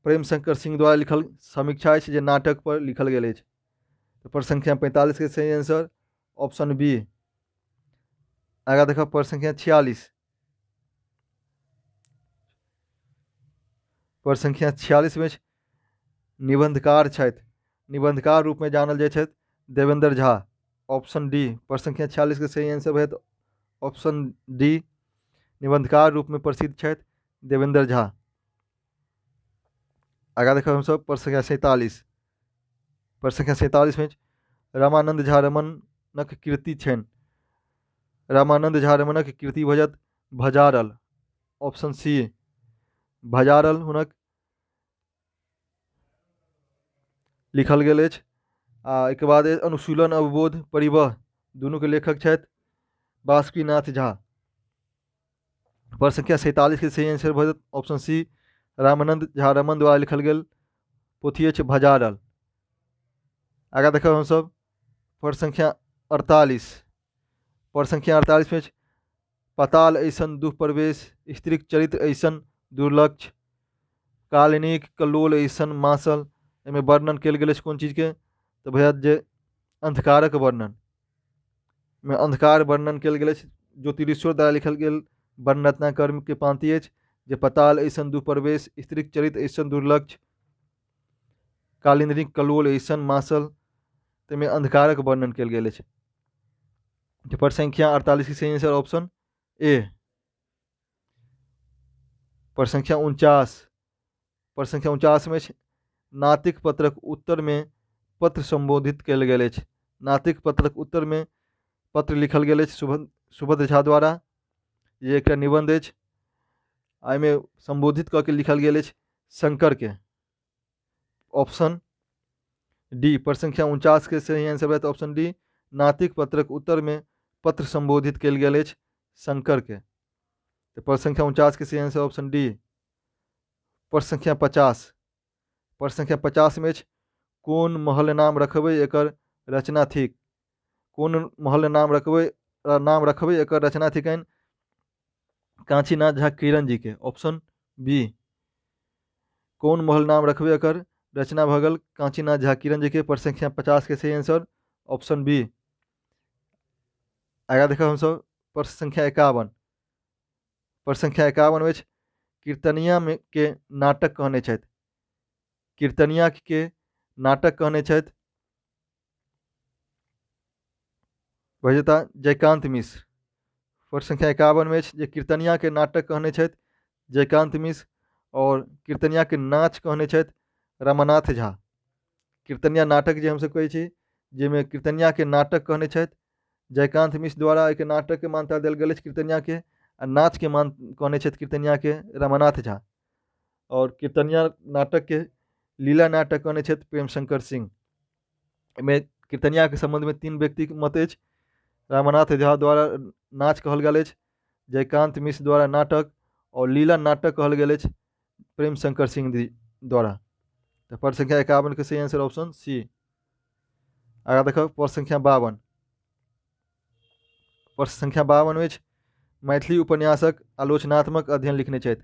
प्रेमशंकर सिंह द्वारा लिखल समीक्षा अछि जे नाटक पर लिखल गेल अछि। तऽ प्रश्न संख्या 45 के सही आंसर ऑप्शन बी। आगाँ देखब प्रश्न संख्या 46। प्रश्न संख्या 46 मे निबंधकार छथि। निबंधकार रूपमे जानल जाइत छथि देवेंद्र झा। Option D. प्रश्न संख्या 46 के सही आंसर भऽ जायत ऑप्शन डी। निबंधकार रूपमे प्रसिद्ध छथि देवेंद्र झा। आगाँ देखब हमसभ प्रश्न संख्या 47। प्रश्न संख्या 47 मे रमानंद झा रमणक कृति छनि। रामानंद झा रमणक कृति भऽ जायत भजारल। ऑप्शन सी, भजारल हुनक लिखल गेल अछि। आ एहिके बाद अनुशीलन अवबोध परिवह दुनूके लेखक छथि बासुकीनाथ झा। प्रश्न संख्या 47 के सही आंसर भऽ जायत ऑप्शन सी। रामानंद झा रमण द्वारा लिखल गेल पोथी अछि भजारल। आगाँ देखब हमसभ प्रश्न संख्या 48। प्रश्न संख्या 48 मे पताल ऐसन दुःप्रवेश, स्त्रीक चरित्र ऐसन दुर्लक्ष, कालिनीक कल्लोल ऐसन मासल। एहिमे वर्णन कयल गेल अछि कोन चीजके? तऽ भऽ जायत जे अन्धकारक वर्णन। मे अन्धकार वर्णन कयल गेल अछि। ज्योतिरीश्वर द्वारा लिखल गेल वर्णरत्नाकर्म के पाँति अछि जे पताल ऐसन दुःप्रवेश, स्त्रीक चरित्र ऐसन दुर्लक्ष, कालिंद्रीक कल्लोल ऐसन मासल, ताहिमे अन्धकारक वर्णन कयल गेल अछि। प्रश्न संख्या 48 के सही आंसर ऑप्शन ए। प्रश्न संख्या 49। प्रश्न संख्या 49 मे नातिक पत्रक उत्तरमे पत्र सम्बोधित कयल गेल अछि। नातिक पत्रक उत्तरमे पत्र लिखल गेल अछि सुभद्र झा द्वारा। जे एकटा निबंध अछि, एहिमे सम्बोधित कऽ के लिखल गेल अछि शंकरके। Option D. प्रश्न संख्या 49 के सही आंसर होयत ऑप्शन डी। नातिक पत्रक उत्तरमे पत्र सम्बोधित कयल गेल अछि शंकरके। तऽ प्रश्न संख्या 49 के सही आंसर ऑप्शन डी। प्रश्न संख्या 50। प्रश्न संख्या 50 मे अछि कोन महल नाम रखबै एकर रचना थिक? कोन महल नाम रखबै नाम रखबै एकर रचना थिकनि कांचीनाथ झा किरण जी के। Option B. कोन महल नाम रखबै एकर रचना भऽ गेल कांचीनाथ झा किरण जी के। प्रश्न संख्या 50 के सही आंसर ऑप्शन बी। आगाँ देखब हमसभ प्रश्न संख्या 51। प्रश्न संख्या 51 अछि कीर्तनिया में के नाटक कहने छथि। कीर्तनिया के नाटक कहने छथि भऽ जेता जयकान्त मिश्र। प्रश्न संख्या 51 मे अछि जे कीर्तनिया के नाटक कहने छथि जयकान्त मिश्र और कीर्तनिया के नाच कहने छथि रमानाथ झा। कीर्तनिया नाटक जे हमसभ कहै छी जाहिमे कीर्तनियाके नाटक कहने छथि। जयकान्त मिश्र द्वारा एहिके नाटकके मान्यता देल गेल अछि कीर्तनियाके, आ नाचके मान कहने छथि कीर्तनियाके रमानाथ झा। आओर कीर्तनिया नाटकके लीला नाटक कहने छथि प्रेमशंकर सिंह। एहिमे कीर्तनियाके सम्बन्धमे 3 व्यक्तिके मत अछि। रमानाथ झा द्वारा नाच कहल गेल अछि, जयकान्त मिश्र द्वारा नाटक, आओर लीला नाटक कहल गेल अछि प्रेमशंकर सिंह द्वारा। तऽ प्रश्न संख्या 51 के सही आंसर ऑप्शन सी। आगाँ देखब प्रश्न संख्या 52। प्रश्न संख्या 52 अछि, मैथिली उपन्यासक आलोचनात्मक अध्ययन लिखने छथि।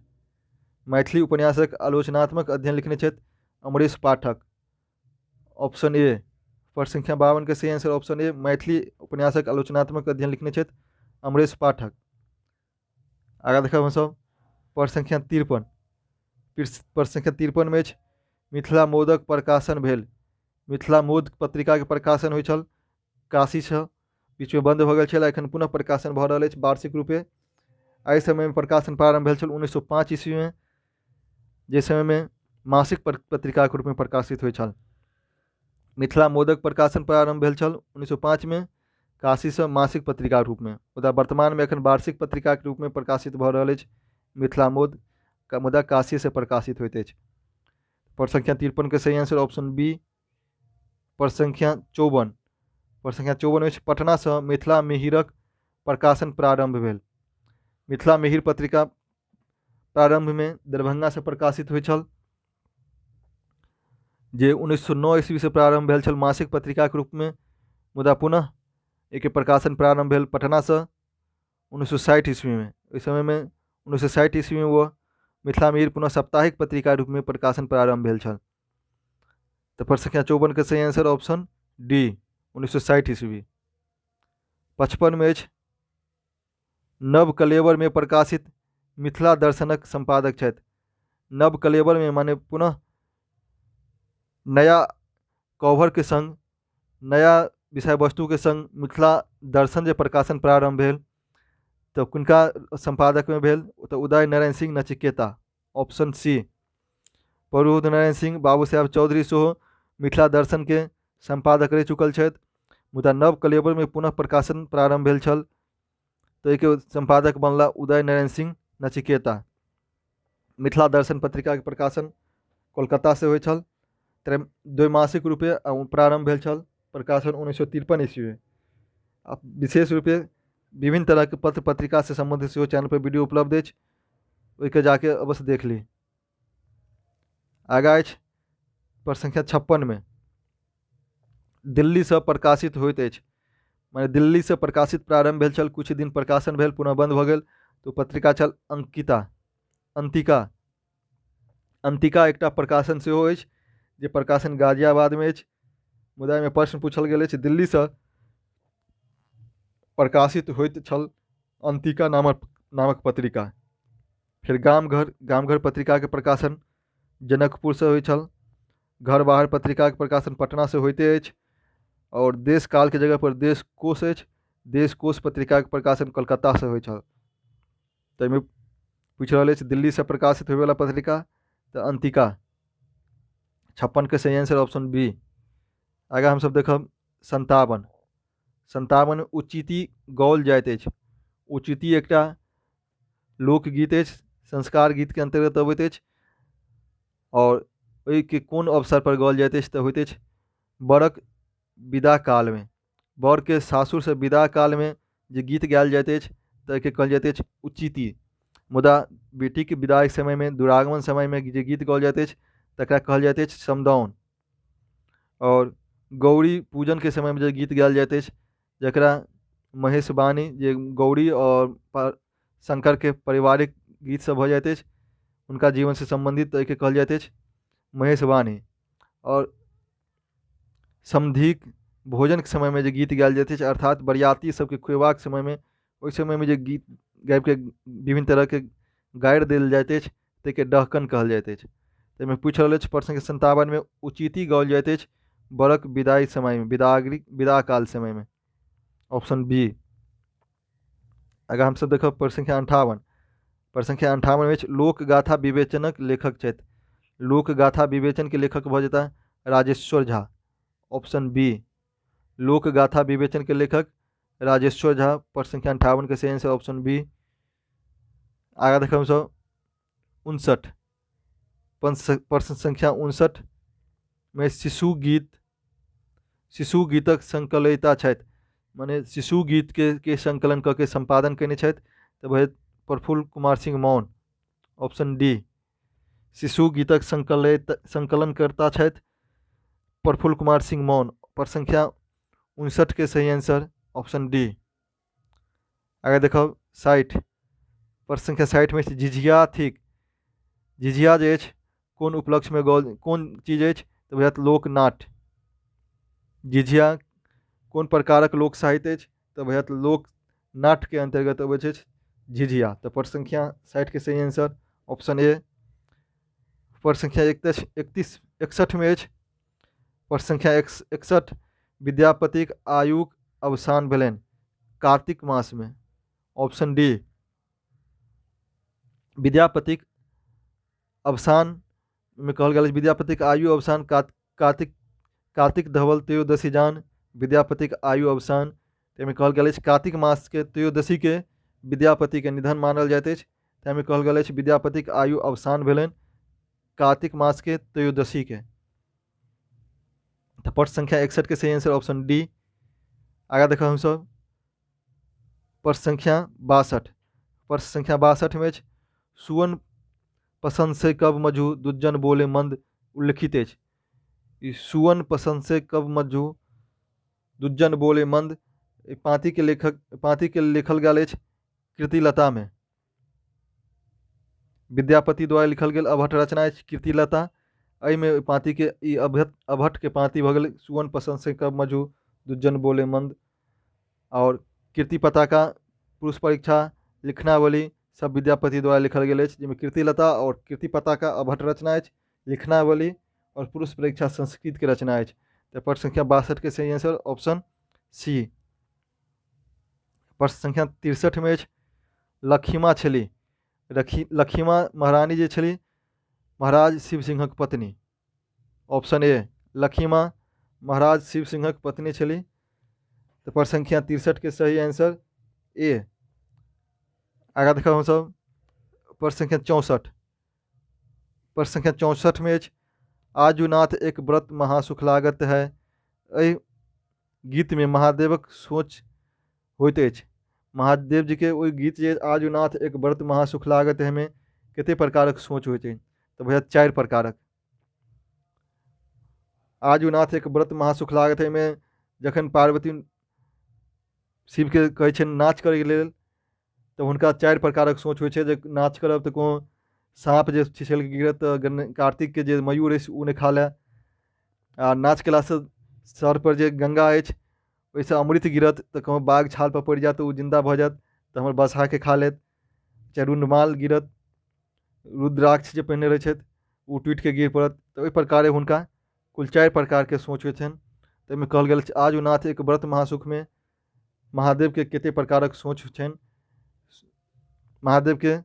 मैथिली उपन्यासक आलोचनात्मक अध्ययन लिखने छथि अमरीश पाठक, ऑप्शन ए। प्रश्न संख्या 52 के सही आंसर ऑप्शन ए, मैथिली उपन्यासक आलोचनात्मक अध्ययन लिखने छथि अमरीश पाठक। आगाँ देखब हमसभ प्रश्न संख्या 53। प्रश्न संख्या 53 में अछि, मिथिला मोदक प्रकाशन भेल। मिथिला मोद पत्रिकाके प्रकाशन होइ छल काशीसँ, बीचमे बन्द भऽ गेल छल, एखन पुनः प्रकाशन भऽ रहल अछि वार्षिक रूपे। एहि समयमे प्रकाशन प्रारम्भ भेल छल 1905 ईस्वीमे, जाहि समयमे मासिक पत्रिकाके रूपमे प्रकाशित होइ छल। मिथिला मोदक प्रकाशन प्रारम्भ भेल छल 1905मे काशीसँ मासिक पत्रिकाके रूपमे, मुदा वर्तमानमे एखन वार्षिक पत्रिकाके रूपमे प्रकाशित भऽ रहल अछि मिथिला मोद, मुदा काशीसँ प्रकाशित होइत अछि। प्रश्न संख्या 53 के सही आंसर ऑप्शन बी। प्रश्न संख्या 54। प्रश्न संख्या 54 अछि, पटनासँ मिथिला मिहिरक प्रकाशन प्रारम्भ भेल। मिथिला मिहिर पत्रिका प्रारम्भमे दरभंगासँ प्रकाशित होइत छल, जे 1909 ईस्वीसँ प्रारम्भ भेल छल मासिक पत्रिकाके रूपमे, मुदा पुनः एहिके प्रकाशन प्रारम्भ भेल पटनासँ 1960 ईस्वीमे। ओहि समयमे 1960 ईस्वीमे ओ मिथिला मिहिर पुनः साप्ताहिक पत्रिका रूपमे प्रकाशन प्रारम्भ भेल छल। तऽ प्रश्न संख्या 54 के सही आंसर ऑप्शन डी 1960 ईस्वी। 55 मे अछि, नव कलेवरमे प्रकाशित मिथिला दर्शनक सम्पादक छथि। नव कलेवरमे माने पुनः नया कवरके संग नया विषय वस्तुके संग मिथिला दर्शन जे प्रकाशन प्रारम्भ भेल तऽ किनका सम्पादकमे भेल? तऽ उदय नारायण सिंह नचिकेता, ऑप्शन सी। प्रबोध नारायण सिंह बाबू साहेब चौधरी सेहो मिथिला दर्शनके सम्पादक रहि चुकल छथि, मुदा नव कलेवरमे पुनः प्रकाशन प्रारम्भ भेल छल तऽ एहिके सम्पादक बनला उदय नारायण सिंह नचिकेता। मिथिला दर्शन पत्रिकाके प्रकाशन कोलकातासँ होइ छल, द्वैमासिक रूपे प्रारम्भ भेल छल प्रकाशन 1953 ईस्वीमे। आ विशेष रूपे विभिन्न तरहके पत्र पत्रिकासँ सम्बन्धित सेहो चैनल पर वीडियो उपलब्ध अछि, ओहिके जाके अवश्य देख ली। आगाँ अछि प्रश्न संख्या 56 में, दिल्लीसँ प्रकाशित होइत अछि। माने दिल्लीसँ प्रकाशित प्रारम्भ भेल छल, किछु दिन प्रकाशन भेल पुनः बन्द भऽ गेल, तऽ ओ पत्रिका छल अंकिता, अंतिका। अंतिका एकटा प्रकाशन सेहो अछि जे प्रकाशन गाजियाबादमे अछि, मुदा एहिमे प्रश्न पूछल गेल अछि दिल्लीसँ प्रकाशित होइत छल अंतिका नामक पत्रिका। फेर गामघर पत्रिकाके प्रकाशन जनकपुरसँ होइ छल। घर बाहर पत्रिकाके प्रकाशन पटनासँ होइते अछि। आओर देश कालके जगह पर देश कोश अछि, देश कोश पत्रिकाके प्रकाशन कलकत्तासँ होइ छल। तऽ एहिमे पूछि रहल अछि दिल्लीसँ प्रकाशित होइवला पत्रिका, तऽ अंतिका। 56 के सही आंसर ऑप्शन बी। आगाँ हमसब देखब 57। 57 उचिती गाओल जाइत अछि। उचिती एकटा लोकगीत अछि, संस्कार गीतके अन्तर्गत अबैत अछि। आओर ओहिके कोन अवसर पर गाओल जाइत अछि तऽ होइत अछि बरक विदा कालमे। बरके सासुरसँ विदा कालमे जे गीत गायल जाइत अछि तऽ एहिके कहल जाइत अछि उचिती। मुदा बेटीके विदाइके समयमे, दुरागमन समयमे जे गीत गाओल जाइत अछि तकरा कहल जाइत अछि समदाउन। आओर गौरी पूजनके समयमे जे गीत गायल जाइत अछि जकरा महेशवाणी, जे गौरी आओर शंकरके पारिवारिक गीत सब भऽ जाइत अछि हुनका जीवनसँ सम्बन्धित, एहिके कहल जाइत अछि महेशवाणी। आओर समधिक भोजनके समयमे जे गीत गायल जाइत अछि, अर्थात बरियाती सबके खुएबाक समयमे, ओहि समयमे जे गीत गाबिके विभिन्न तरहके गारि देल जाइत अछि ताहिके डहकन कहल जाइत अछि। ताहिमे पूछि रहल अछि प्रश्न 57 मे उचिती गाओल जाइत अछि बरक विदाई समयमे, विदागरी विदा काल समयमे, ऑप्शन बी। आगाँ हमसब देखब प्रश्न संख्या 58। प्रश्न संख्या 58 अछि लोकगाथा विवेचनक लेखक छथि। लोकगाथा विवेचनके लेखक भऽ जेताह राजेश्वर झा, ऑप्शन बी। लोक गाथा विवेचन के लेखक राजेश्वर झा। प्रश्न संख्या 58 के सही आंसर ऑप्शन बी। आगा देखब हमसब 59। प्रश्न संख्या 59 में शिशु गीत, शिशु गीतक संकलयिता छथि, माने शिशु गीत के संकलन कऽ के संपादन कयने छथि, तऽ भऽ प्रफुल्ल कुमार सिंह मौन, ऑप्शन डी। शिशु गीतक संकलनकर्ता छथि प्रफुल्ल कुमार सिंह मौन। प्रश्न संख्या 59 के सही आंसर ऑप्शन डी। आगे देखब 60। प्रश्न संख्या 60 में झिझिया थिक। झिझिया जे अछि कोन उपलक्ष्यमे गाओल, कोन चीज अछि, तऽ बुझायत लोकनाट्य। झिझिया कोन प्रकारक लोक साहित्य अछि, तऽ बुझायत लोक नाट्यके अन्तर्गत अबैत अछि झिझिया। तऽ प्रश्न संख्या 60 के सही आंसर ऑप्शन ए। प्रश्न संख्या 61 में अछि। प्रश्न संख्या 61 विद्यापतिक आयुक अवसान भेलनि कार्तिक मासमे, ऑप्शन डी। विद्यापतिक अवसान में कहल गेल अछि विद्यापतिक आयु अवसान कार्तिक, कार्तिक धवल त्रयोदशी जान विद्यापतिक आयु अवसान। ताहिमे कहल गेल अछि कार्तिक मासके त्रयोदशीके विद्यापतिके निधन मानल जाइत अछि। ताहिमे कहल गेल अछि विद्यापतिक आयु अवसान भेलनि कार्तिक मासके त्रयोदशीके। तऽ प्रश्न संख्या 61 के सही आंसर ऑप्शन डी। आगाँ देखब हमसब प्रश्न संख्या 62। प्रश्न संख्या 62 में अछि सुवन पसंद से कब मजू दुज्जन बोले मंद उल्लिखित अछि। ई सुवन पसंद से कब मजू दुज्जन बोले मंद ई पाँति के लेखक, पाँति के लिखल गेल अछि कीर्तिलता में। विद्यापति द्वारा लिखल गेल अवहट्ठ रचना अछि कीर्तिलता। एहिमे पाँति के ई अवहट्ठ के पाँति भऽ गेल सुवन पसंद से कब मजू दुज्जन बोले मंद। और कीर्ति पताका, पुरुष परीक्षा, लिखनावली सब विद्यापति द्वारा लिखल गेल अछि, जाहिमे कीर्तिलता और कीर्ति पताका अवहट्ठ रचना अछि, लिखनावली और पुरुष परीक्षा संस्कृत के रचना अछि। तऽ प्रश्न संख्या 62 के सही आंसर ऑप्शन सी। प्रश्न संख्या 63 में अछि लखिमा छली, लखिमा महारानी जे छली महाराज शिव सिंहक पत्नी, ऑप्शन ए। लखिमा महाराज शिव सिंहक पत्नी छली। तऽ प्रश्न संख्या 63 के सही आंसर ए। आगाँ देखब हमसब प्रश्न संख्या 64। प्रश्न संख्या 64 में अछि आजुनाथ एक व्रत महासुख लागत है। एहि गीत में महादेवक सोच होइत अछि। महादेव जी के ओहि गीत जे आजुनाथ एक व्रत महासुख लागत है में कते प्रकारक सोच होइत अछि, तऽ भैया 4 प्रकारक। आजुनाथ एक व्रत महासुख लागत है में जखन पार्वती शिवके कहै छनि नाच करैके लेल, तऽ हुनका 4 प्रकारक सोच होइ छै जे नाच करब तऽ कोनो साँप जे छिछलि कऽ गिरत तऽ कार्तिकके जे मयूर अछि ओ नहि खा लए, आ नाच केलासँ सर पर जे गंगा अछि ओहिसँ अमृत गिरत तऽ कहूँ बाघ छालपर पड़ि जायत तऽ ओ जिन्दा भऽ जायत तऽ हमर बसहाके खा लेत, चाहे रुंडमाल गिरत, रुद्राक्ष जे पहिरने रहै छथि ओ टूटिके गिर पड़त। तऽ ओहि प्रकारे हुनका कुल 4 प्रकारके सोच होइ छनि। ताहिमे कहल गेल अछि आजुनाथ एक व्रत महासुखमे महादेवके कते प्रकारक सोच छनि। महादेवके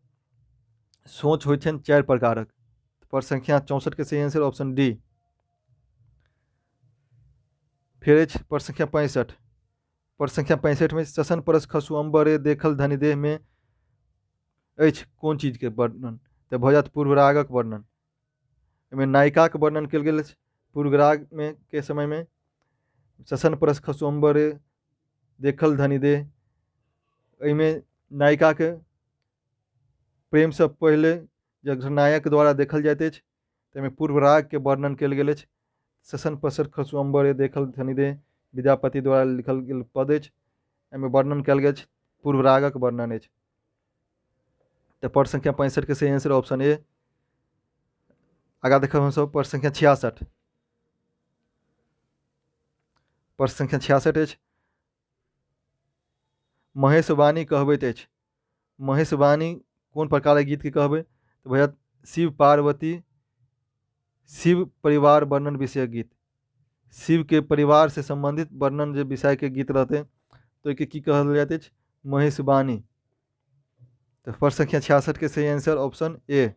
सोच होइ छनि 4 प्रकारक। प्रश्न संख्या 64 के सही आंसर ऑप्शन डी। फेर अछि प्रश्न संख्या 65। प्रश्न संख्या 65 में ससन परस खसु अम्बरे देखल धनि देह में अछि कोन चीजके वर्णन, तऽ भऽ जायत पूर्वरागक वर्णन। एहिमे नायिकाके वर्णन कयल गेल अछि पूर्वराग में के समयमे। ससन परस खसु अम्बरे देखल धनि देह, एहिमे नायिकाके प्रेमसँ पहिले जखन नायक द्वारा देखल जाइत अछि ताहिमे पूर्वरागके वर्णन कयल गेल अछि। ससन पसर खसु अम्बरे देखल धनि देह विद्यापति द्वारा लिखल गेल पद अछि, एहिमे वर्णन कयल गेल अछि, पूर्वरागक वर्णन अछि। तऽ प्रश्न संख्या 65 के सही आंसर ऑप्शन ए। आगाँ देखब हमसब प्रश्न संख्या 66। प्रश्न संख्या 66 अछि महेशवाणी कहबैत अछि। महेशवाणी कोन प्रकारक गीतके कहबै, तऽ भैया शिव पार्वती शिव परिवार वर्णन विषयक गीत। शिवके परिवार से सम्बन्धित वर्णन जे विषयके गीत रहतै तऽ ओहिके की कहल जाइत अछि, महेशवाणी। तऽ प्रश्न संख्या 66 के सही आंसर ऑप्शन ए।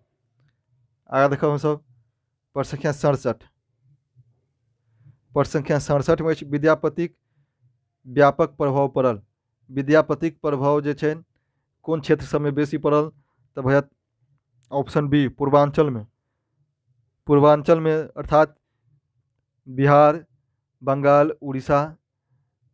आगाँ देखब हमसब प्रश्न संख्या 67। प्रश्न संख्या 67 में अछि विद्यापतिक व्यापक प्रभाव पड़ल? विद्यापतिक प्रभाव जे छनि कोन क्षेत्र सबमे बेसी पड़ल? तऽ भऽ जायत ऑप्शन बी, पूर्वाञ्चलमे। पूर्वाञ्चलमे अर्थात बिहार, बंगाल, उड़ीसा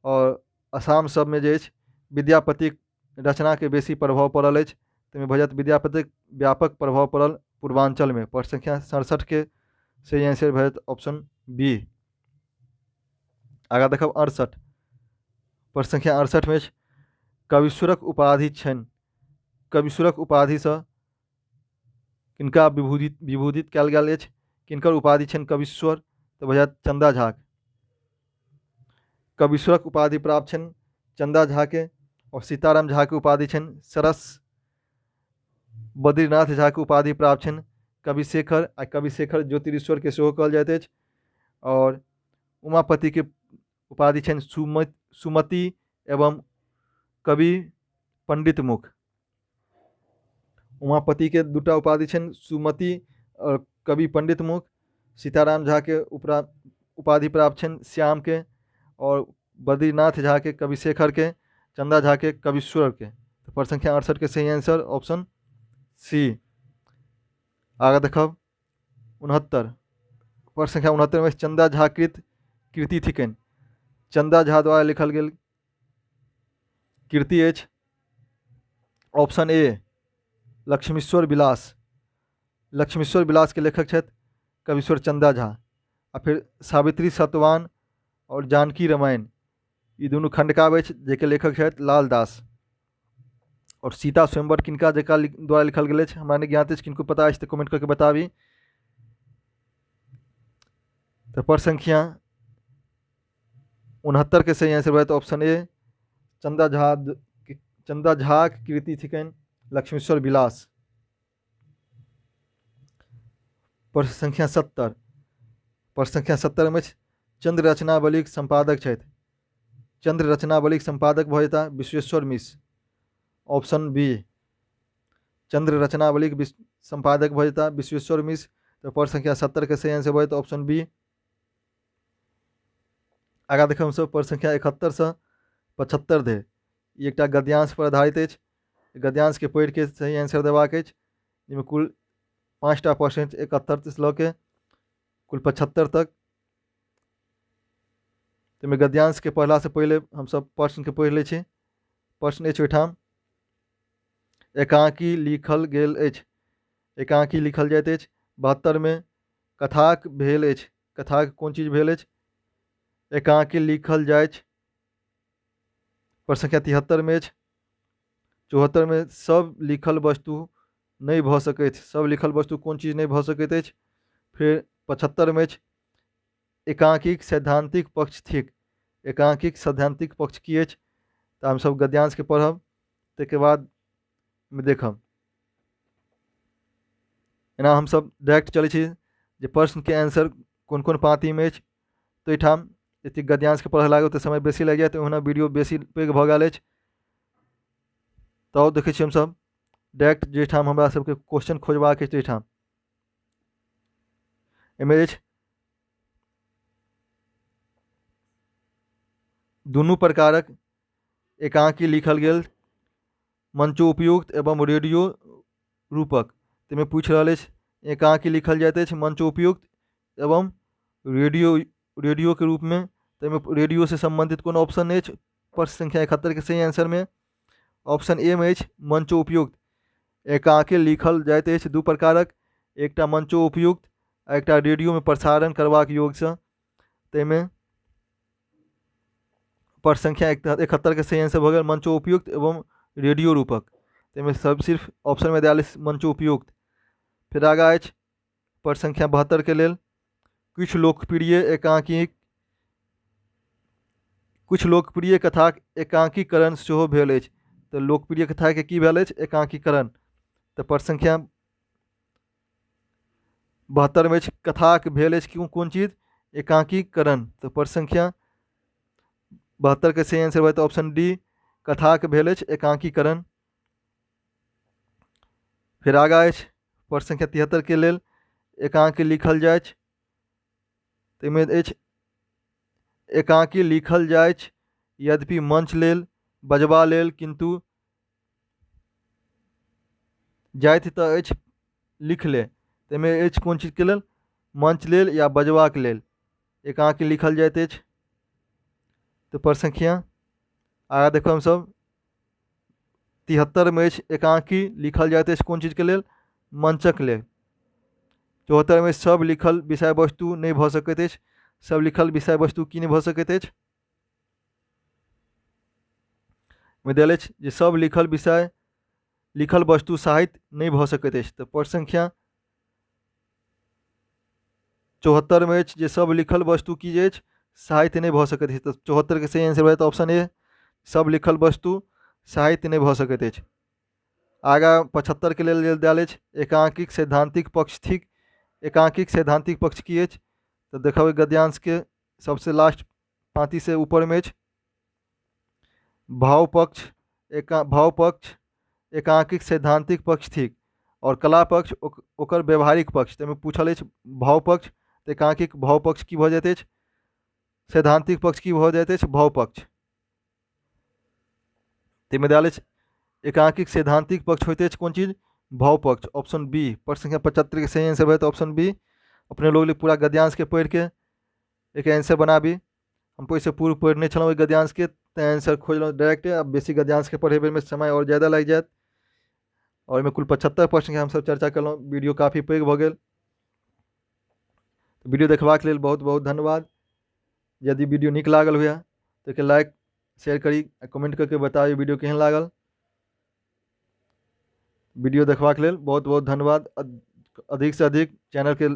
आओर असम सबमे जे अछि विद्यापतिक रचनाके बेसी प्रभाव पड़ल अछि। ताहिमे भऽ जायत विद्यापतिक व्यापक प्रभाव पड़ल पूर्वाञ्चलमे। प्रश्न संख्या 67 के सही आंसर भऽ जायत ऑप्शन बी। आगाँ देखब 68। प्रश्न संख्या 68 मे अछि कवीश्वरक उपाधि छनि। कवीश्वरक उपाधिसँ किनका विभूषित कयल गेल अछि? किनकर उपाधि छनि कवीश्वर? तऽ भऽ जायत चन्दा झाक। कवीश्वरक उपाधि प्राप्त छनि चन्दा झाके। आओर सीताराम झाके उपाधि छनि सरस। बद्रीनाथ झाके उपाधि प्राप्त छनि कविशेखर, आ कविशेखर ज्योतिरीश्वरके सेहो कहल जाइत अछि। आओर उमापतिके उपाधि छनि सुमति एवं कवि पंडित मुख। उमापतिके दूटा उपाधि छनि, सुमति आओर कवि पंडित मुख। सीताराम झाके उपाधि प्राप्त छनि श्यामके, आओर बद्रीनाथ झाके कविशेखरके, चन्दा झाके कवीश्वरके। तऽ प्रश्न संख्या 68 के सही आंसर ऑप्शन सी। आगाँ देखब 69। प्रश्न संख्या 69 में चन्दा झा कृत कृति थिकनि। चन्दा झा द्वारा लिखल गेल कृति अछि ऑप्शन ए लक्ष्मीश्वर विलास। लक्ष्मीश्वर विलास के लेखक छथि कवीश्वर चन्दा झा। आ फिर सावित्री सतवान और जानकी रामायण ई दुनू खंडकाव्य अछि जाहिके लेखक छथि लालदास। और सीता स्वयंवर किनका जका द्वारा लिखल गेल अछि हमरा नहि ज्ञात अछि, किनको पता अछि तऽ कमेंट करके बताबी। तऽ पर संख्या 69 के सही आंसर भऽ जायत ऑप्शन ए चंदा झा। चंदा झाक कृति थिकनि लक्ष्मीश्वर विलास। प्रश्न संख्या 70। प्रश्न संख्या 70 में चंद्र रचनावलीक संपादक छथि। चंद्र रचनावलीक संपादक भऽ जेता विश्वेश्वर मिश्र, ऑप्शन बी। चंद्र रचनावलीक संपादक भऽ जेता विश्वेश्वर मिश्र। तऽ प्रश्न संख्या 70 के सही आंसर भऽ जेतै ऑप्शन बी। आगाँ देखब हमसभ प्रश्न संख्या 71 सँ 75 धरि। ई एकटा गद्यांश पर आधारित अछि। गद्यांशके पढ़िके सही आंसर देबाक अछि, जाहिमे कुल 5टा प्रश्न अछि, 71 सँ लऽ के कुल 75 तक। ताहिमे गद्यांशके पढ़लासँ पहिले हमसभ प्रश्नके पढ़ि लै छी। प्रश्न अछि ओहिठाम एकांकी लिखल गेल अछि। एकांकी लिखल जाइत अछि। 72 मे कथाक भेल अछि। कथाक कोन चीज भेल अछि? एकांकी लिखल जाइछ। प्रश्न संख्या 73 मे अछि। 74 मे सब लिखल वस्तु नहि भऽ सकैत। सब लिखल वस्तु कोन चीज नहि भऽ सकैत अछि? फेर 75 मे अछि एकांकीक सैद्धांतिक पक्ष थिक। एकांकीक सैद्धांतिक पक्ष की अछि? तऽ हमसभ गद्यांशके पढ़ब, ताहिके बाद देखब। एना हमसभ डायरेक्ट चलै छी जे प्रश्नके आंसर कोन कोन पाँतिमे अछि। तऽ एहिठाम एतेक गद्यांशके पढ़ऽ लागब तऽ समय बेसी लागि जायत, ओहुना वीडियो बेसी पैघ भऽ गेल अछि। तऽ देखै छी हमसभ डायरेक्ट जाहिठाम हमरा सबके क्वेश्चन खोजबाक अछि ताहिठाम एहिमे अछि दुनू प्रकारक एकांकी लिखल गेल मंचोपयुक्त एवं रेडियो रूपक। ताहिमे पूछि रहल अछि एकांकी लिखल जाइत अछि मंचोपयुक्त एवं रेडियोके रूपमे। ताहिमे रेडियोसँ सम्बन्धित कोनो ऑप्शन नहि अछि। प्रश्न संख्या 71 के सही आंसरमे ऑप्शन ए मे अछि मंचोपयुक्त। एकांकी लिखल जाइत अछि दू प्रकारक, एकटा मंचोपयुक्त आ एकटा रेडियोमे प्रसारण करबाक योग्यसँ। ताहिमे प्रश्न संख्या 71 के सही आंसर भऽ गेल मंचोपयुक्त एवं रेडियो रूपक। ताहिमे सब सिर्फ ऑप्शनमे देल अछि मंचोपयुक्त। फेर आगाँ अछि प्रश्न संख्या 72 के लेल किछु लोकप्रिय कथाक एकांकीकरण सेहो भेल अछि। तऽ लोकप्रिय कथाके की भेल अछि? एकांकीकरण। तऽ प्रश्न संख्या 72 मे अछि कथाक भेल अछि कोन चीज? एकांकीकरण। तऽ प्रश्न संख्या 72 के सही आंसर भऽ जेतै ऑप्शन डी, कथाक भेल अछि एकांकीकरण। फेर आगाँ अछि प्रश्न संख्या 73 के लेल एकांकी लिखल जाइछ। ताहिमे अछि एकांकी लिखल जाइछ यद्यपि मंच लेल बजबा लेल, किन्तु जाइत तऽ अछि लिखले। ताहिमे अछि कोन चीजके लेल? मंच लेल या बजबाक लेल एकांकी लिखल जाइत अछि। तऽ प्रश्न संख्या आगाँ देखब हमसभ 73मे अछि एकांकी लिखल जाइत अछि कोन चीजके लेल? मंचक लेल। 74मे सब लिखल विषय वस्तु नहि भऽ सकैत अछि। सब लिखल विषय वस्तु की नहि भऽ सकैत अछि? मे देल अछि जे सब लिखल विषय लिखल वस्तु साहित्य नहि भऽ सकैत अछि। तऽ प्रश्न संख्या 74मे अछि जे सब लिखल वस्तु की अछि साहित्य नहि भऽ सकैत अछि। तऽ 74के सही आंसर भऽ जायत ऑप्शन ए, सब लिखल वस्तु साहित्य नहि भऽ सकैत अछि। आगाँ 75के लेल देल अछि एकांकिक सैद्धांतिक पक्ष थिक। एकांकिक सैद्धांतिक पक्ष की अछि? तऽ देखबै गद्यांशके सबसे लास्ट पाँतीसँ ऊपरमे अछि भाव पक्ष। भाव पक्ष एकांकिक सैद्धांतिक पक्ष थिक और कला पक्ष ओकर व्यवहारिक पक्ष। ताहिमे पूछल अछि भाव पक्ष, तऽ एकांकिक भाव पक्ष की भऽ जाइत अछि? सैद्धांतिक पक्ष की भऽ जाइत अछि? भाव पक्ष। ताहिमे देल अछि एकांकिक सैद्धांतिक पक्ष होइत अछि कोन चीज? भाव पक्ष, ऑप्शन बी। प्रश्न संख्या 75 के सही आंसर भऽ जायत ऑप्शन बी। अपने लोग पूरा गद्यांशके पढ़िके एक आंसर बनाबी। हम ओहिसँ पूर्व पढ़ने छलहुँ ओहि गद्यांशके, तेँ आंसर खोजलहुँ डायरेक्टे। आब बेसी गद्यांशके पढ़ै बेरमे समय आओर ज्यादा लागि जायत। आओर ओहिमे कुल 75 प्रश्नके हमसभ चर्चा केलहुँ। वीडियो काफी पैघ भऽ गेल। वीडियो देखबाक लेल बहुत बहुत धन्यवाद। यदि वीडियो नीक लागल हुए तऽ ओहिके लाइक शेयर करी आ कमेंट करके बताबी वीडियो केहन लागल। वीडियो देखबाक लेल बहुत बहुत धन्यवाद। अधिकसँ अधिक चैनलके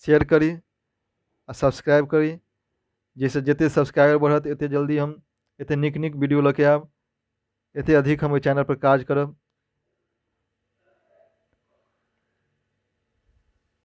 शेयर करी आ सब्सक्राइब करी, जाहिसँ जतेक सब्सक्राइबर बढ़त एतेक जल्दी हम एतेक नीक नीक वीडियो लऽ के आयब, एतेक अधिक हम ओहि चैनलपर काज करब।